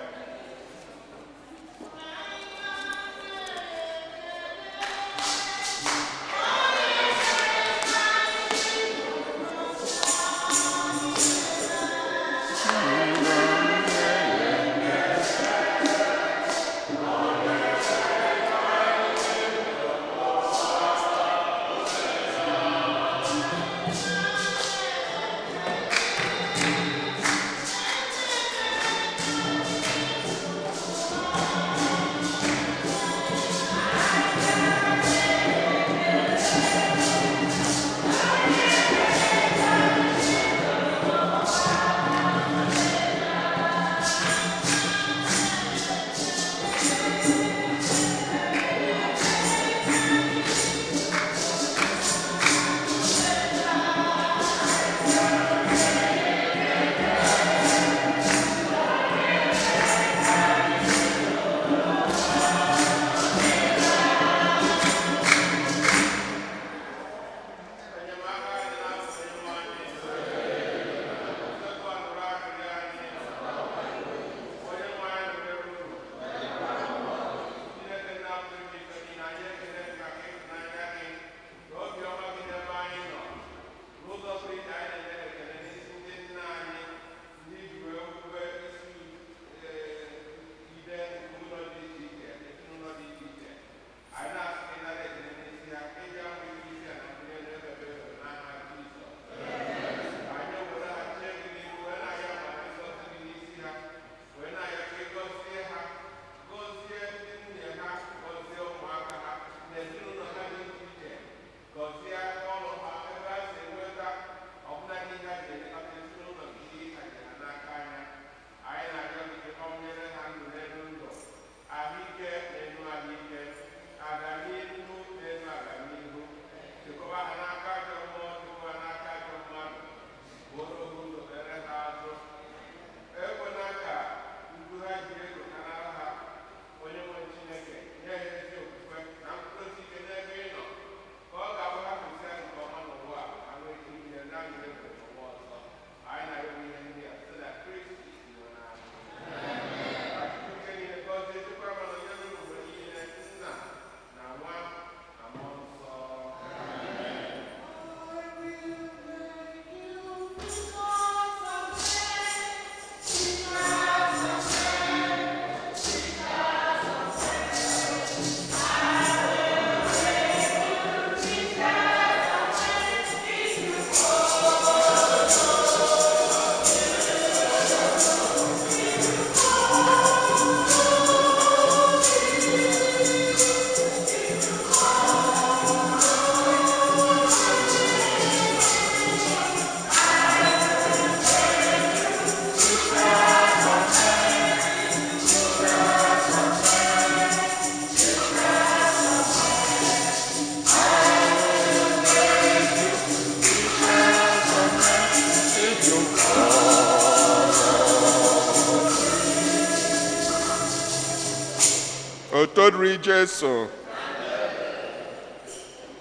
Otito dịrị Jesu.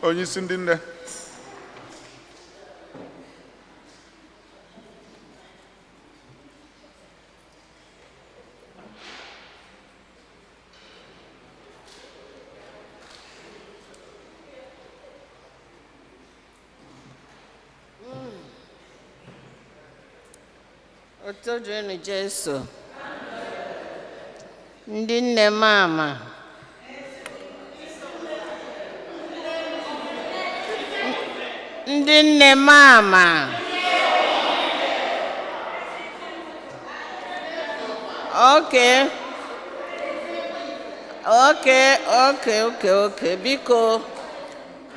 Onye isi ndị nne. Otito dịrịnụ Jesu. Ndị nne m ama. Ndị nne m ama. Okay. Okay. Biko.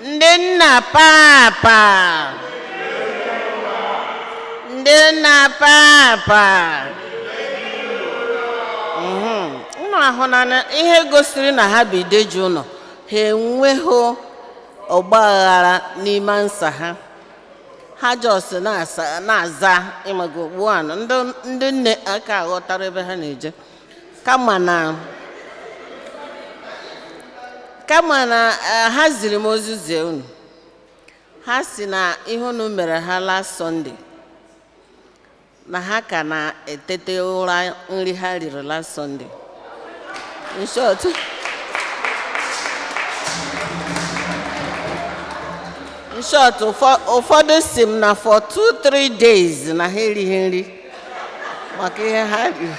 Ndị nna papa. Ndị nna papa. Unu ahụ na ihe gosiri na ha bụ ideji ụlọ ha, enweghị ọgba aghara n'ime nsa ha. Ha just na-asa na-aza ịmago ugbu a na ndị nne aka aghọtara ebe ha na-eje, kama na ha ziri m ozi zie unu. Ha si na ihe unu mere ha last Sunday, na ha ka na-etete ụra nri ha riri last Sunday. In short, ụfọdụ si m na for 2-3 days na ha erighị nri maka ihe ha riri.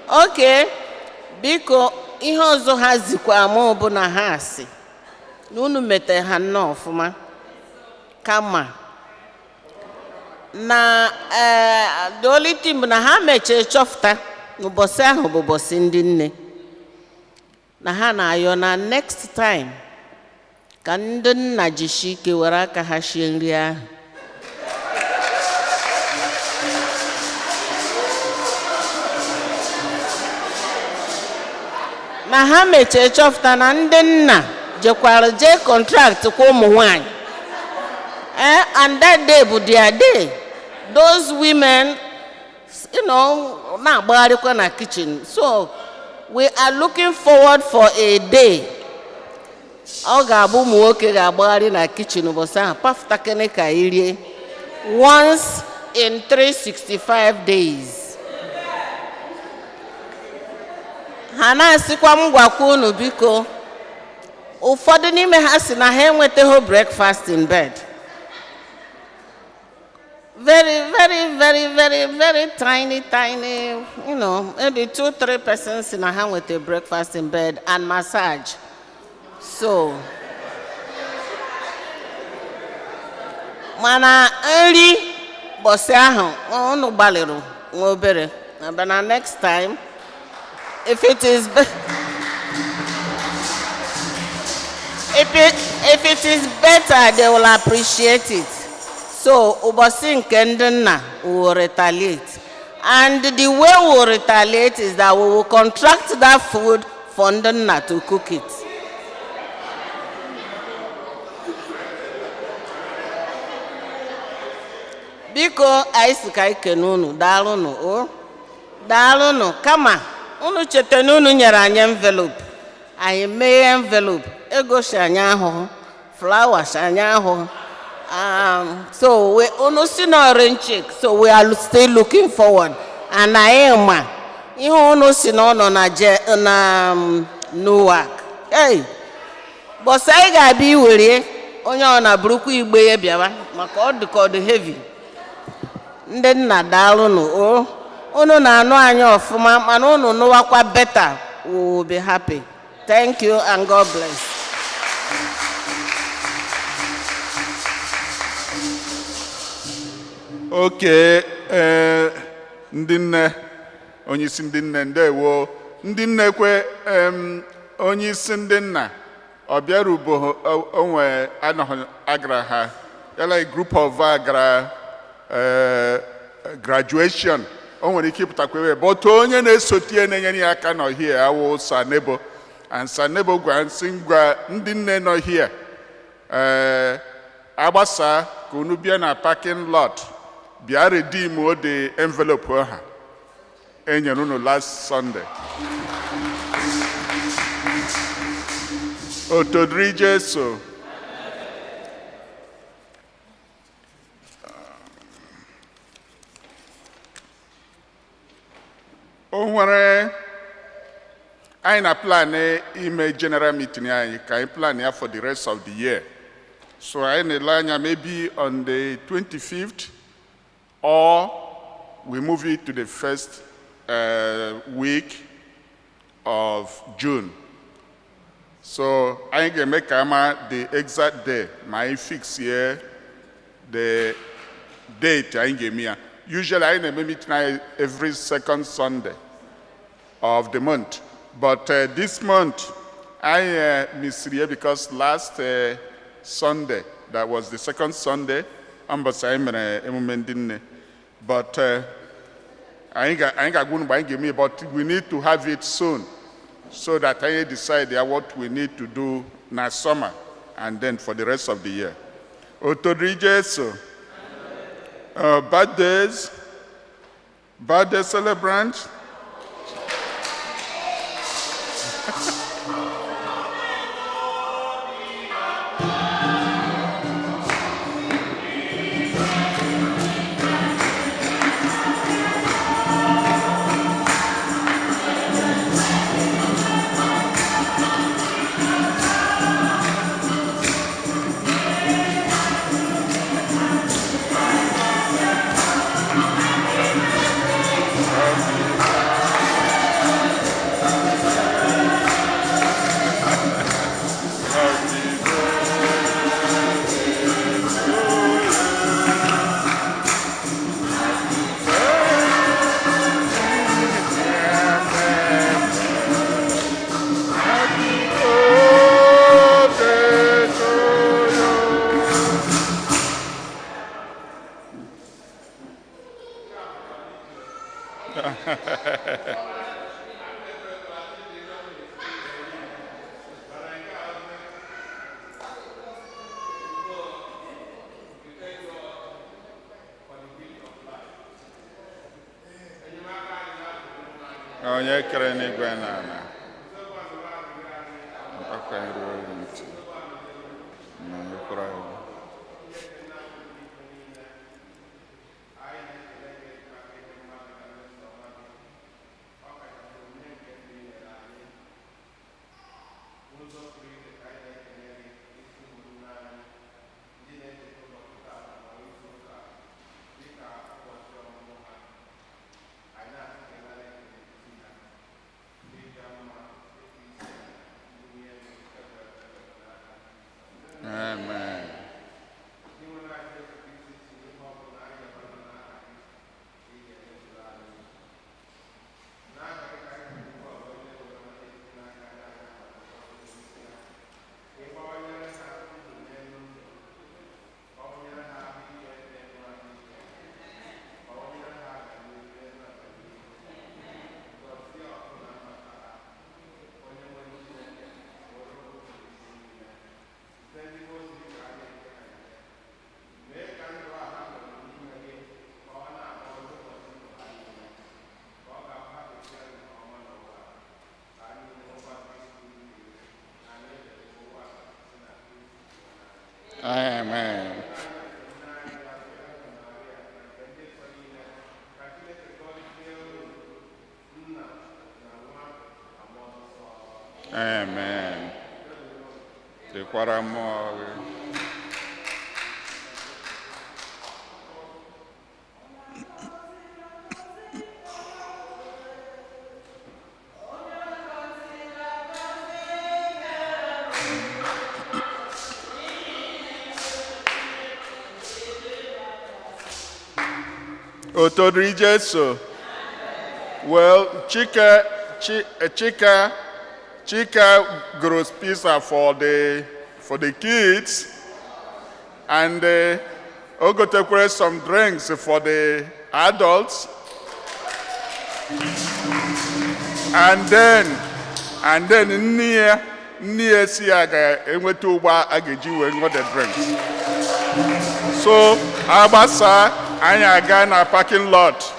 Oke, biko, ihe ọzọ ha zikwa mụ bụ na ha si na unu metere ha nnọọ ọfụma, kama na the only thing bụ na ha mechara chọpụta n'ụbọchị ahụ bụ ụbọchị ndị nne, na ha na-ayọ na next time ka ndị nna jishi ike were aka ha shie nri ahụ. Na ha mechara chọpụta na ndị nna jekwara jee contract kwa ụmụ nwanyị, and that day bụ their day. Those women na-agbagharịkwa na kitchen. So we are looking forward for a day ọ ga-abụ ụmụ nwoke ga-agbagharị na kitchen ụbọchị ahụ, pafụtakịrị ka anyị rie once in 365 days. Ha na-asịkwa m gwakwa unu, biko, ụfọdụ n'ime ha si na ha enwetaghị breakfast in bed. Very, very, very, very, very tiny, tiny, maybe two, three persons si na ha nweta breakfast in bed and massage. So mana nri bọsị ahụ unu gbalịrị nwa obere, but na next time, if it is better, they will appreciate it. So ụbọchị nke ndị nna, we will retaliate, and the way we will retaliate is that we will contract that food for ndị nna to cook it. Biko, anyị si ka anyị kene unu. Daalụnụ o, daalụnụ. Kama unu cheta na unu nyere anyị envelope, anyị meghe envelope, ego si anyị ahụhụ, flowers anyị ahụhụ. So we unu si na orange check, so we are still looking forward, and anyị ma ihe unu si na ọ nọ na je na Newark. Hey, bọsị anyị ga-abịa iwerie onye ọ na-burukwa igbe ya bịawa, maka ọ dị ka ọ dị heavy. Ndị nna, daalụnụ o. Unu na-anụ anyị ọfụma, mana unu nụwakwa better, we will be happy. Thank you and God bless. Oke, ee, ndị nne, onye isi ndị nne, ndewo. Ndị nne kwe, onye isi ndị nna ọ bịarubo onwe anọghị, agara ha yala a group of agara graduation. O nwere ike ịpụtakwa ebe, but onye na-esote ya na-enyere ya aka nọ here, awụ Sanebo, and Sanebo gwa nsị ngwa ndị nne nọ here, ee, agbasa ka unu bịa na parking lot, bịa redeem the envelope ha. E nyere unu last Sunday. Otito dịrị Jesu. O nwere anyị na plan ime general meeting anyị ka anyị plan ya for the rest of the year. So anyị na-ele anya maybe on the 25th, or we move it to the first week of June. So anyị ga-eme ka ama the exact day ma anyị fix here the date anyị ga-eme ya. Usually anyị na-eme meeting anyị every second Sunday of the month. But this month, I missed it because last Sunday, that was the second Sunday, mbọsị anyị mere emume ndị nne. But anyị ga-agwa unu mgbe anyị ga-eme ya, but we need to have it soon so that anyị decide ya what we need to do na summer and then for the rest of the year. Otito dịrị Jesu. Birthdays, birthday celebrants. Birthday to you. Onye kere n'igwe na ala, akwa ruo ntị ma nyekwara ya. Amen. Amen. Amen. Dịkwara mmụọ gị. Otito dịrị Jesu. Well, Chika, Chika grows pizza for the kids, and o gotekwere some drinks for the adults. And then nne ya si ya ga-enweta ụgbọ a ga-eji wee ṅụọ the drinks. So agbasa, anyị aga na parking lot.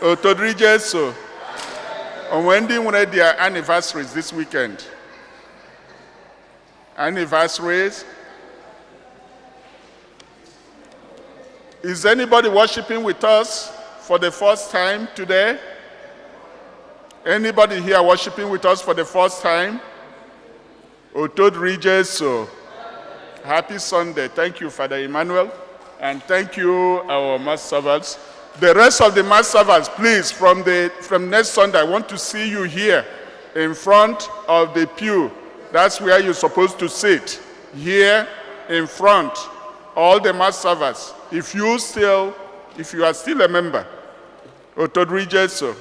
Otito dịrị Jesu. Onwe ndị nwere their anniversaries this weekend? Anniversaries? Is anybody worshiping with us for the first time today? Anybody here worshiping with us for the first time? Otito dịrị Jesu. Happy Sunday. Thank you, Father Emmanuel. And thank you, our mass servants. The rest of the mass servants, please, from next Sunday, I want to see you here in front of the pew. That's where you're supposed to sit. Here in front. All the mass servants. If you are still a member. Otito dịrị Jesu.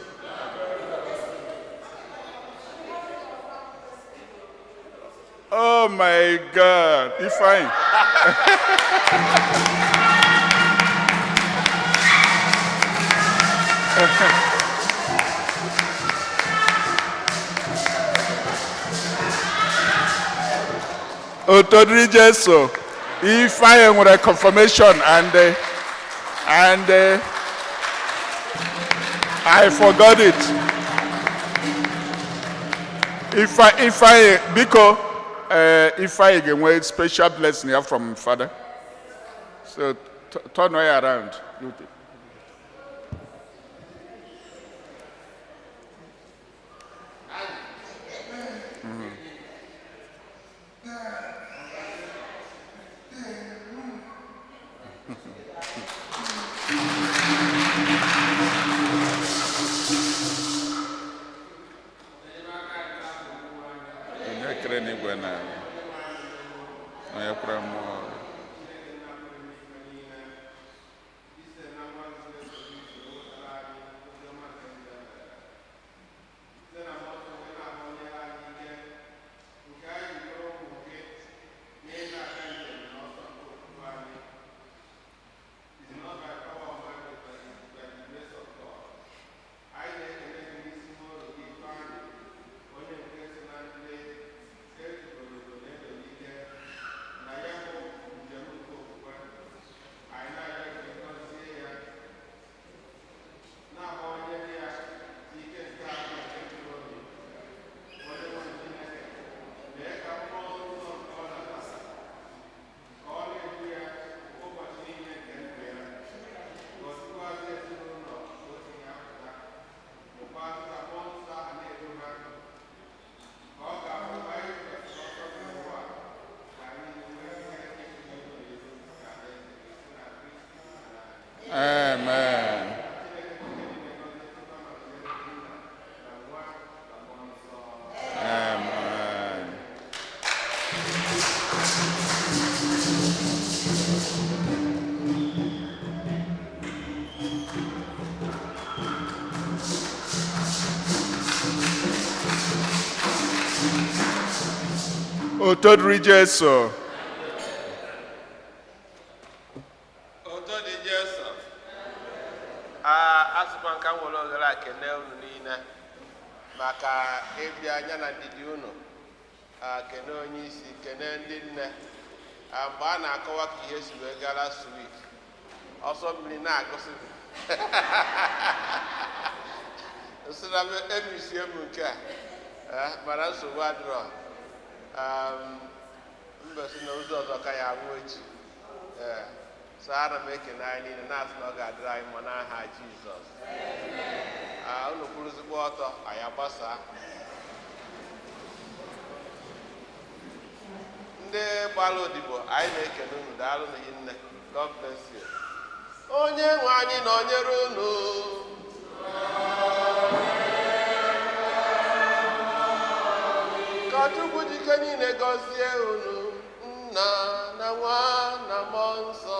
Oh my God. Ifeanyi. Otito dịrị Jesu. Ifeanyi nwere confirmation and I forgot it. Ifeanyi, biko, Ifeanyi ga-enwe special blessing ya from Father. So turn ya around. Onye kere n'igwe na ala, onye kwere mmụọ. Amen. Amen. Otito dịrị Jesu. Otito dị Jesu. A asịkwa nka m were ohere a kene unu niile maka ịbịa anya na ndidi unu. A kene onye isi, kene ndị nne. A, mgbe a na-akọwa ka ihe si wee gaa last week, ọsọ mmiri na-agụsị m. Nsị na m emisie m nke a. Eh, mana nsogbu adịrọ. Mbe si na ụzọ ọzọ ka ya anwụ echi. Ee, so ana m ekene anyị niile, na-asị na ọ ga-adịrị anyị mma n'aha Jizọs. Ah, unu kwuruzikwa ọtọ, anyị agbasaa. Ndị gbara odibo, anyị na-ekene unu. Daalụ na nne. God bless you. Onye nwe anyị nọnyere unu. Ka Chukwu jike niile gọzie unu, Nna na Nwa na Mmụọ Nsọ.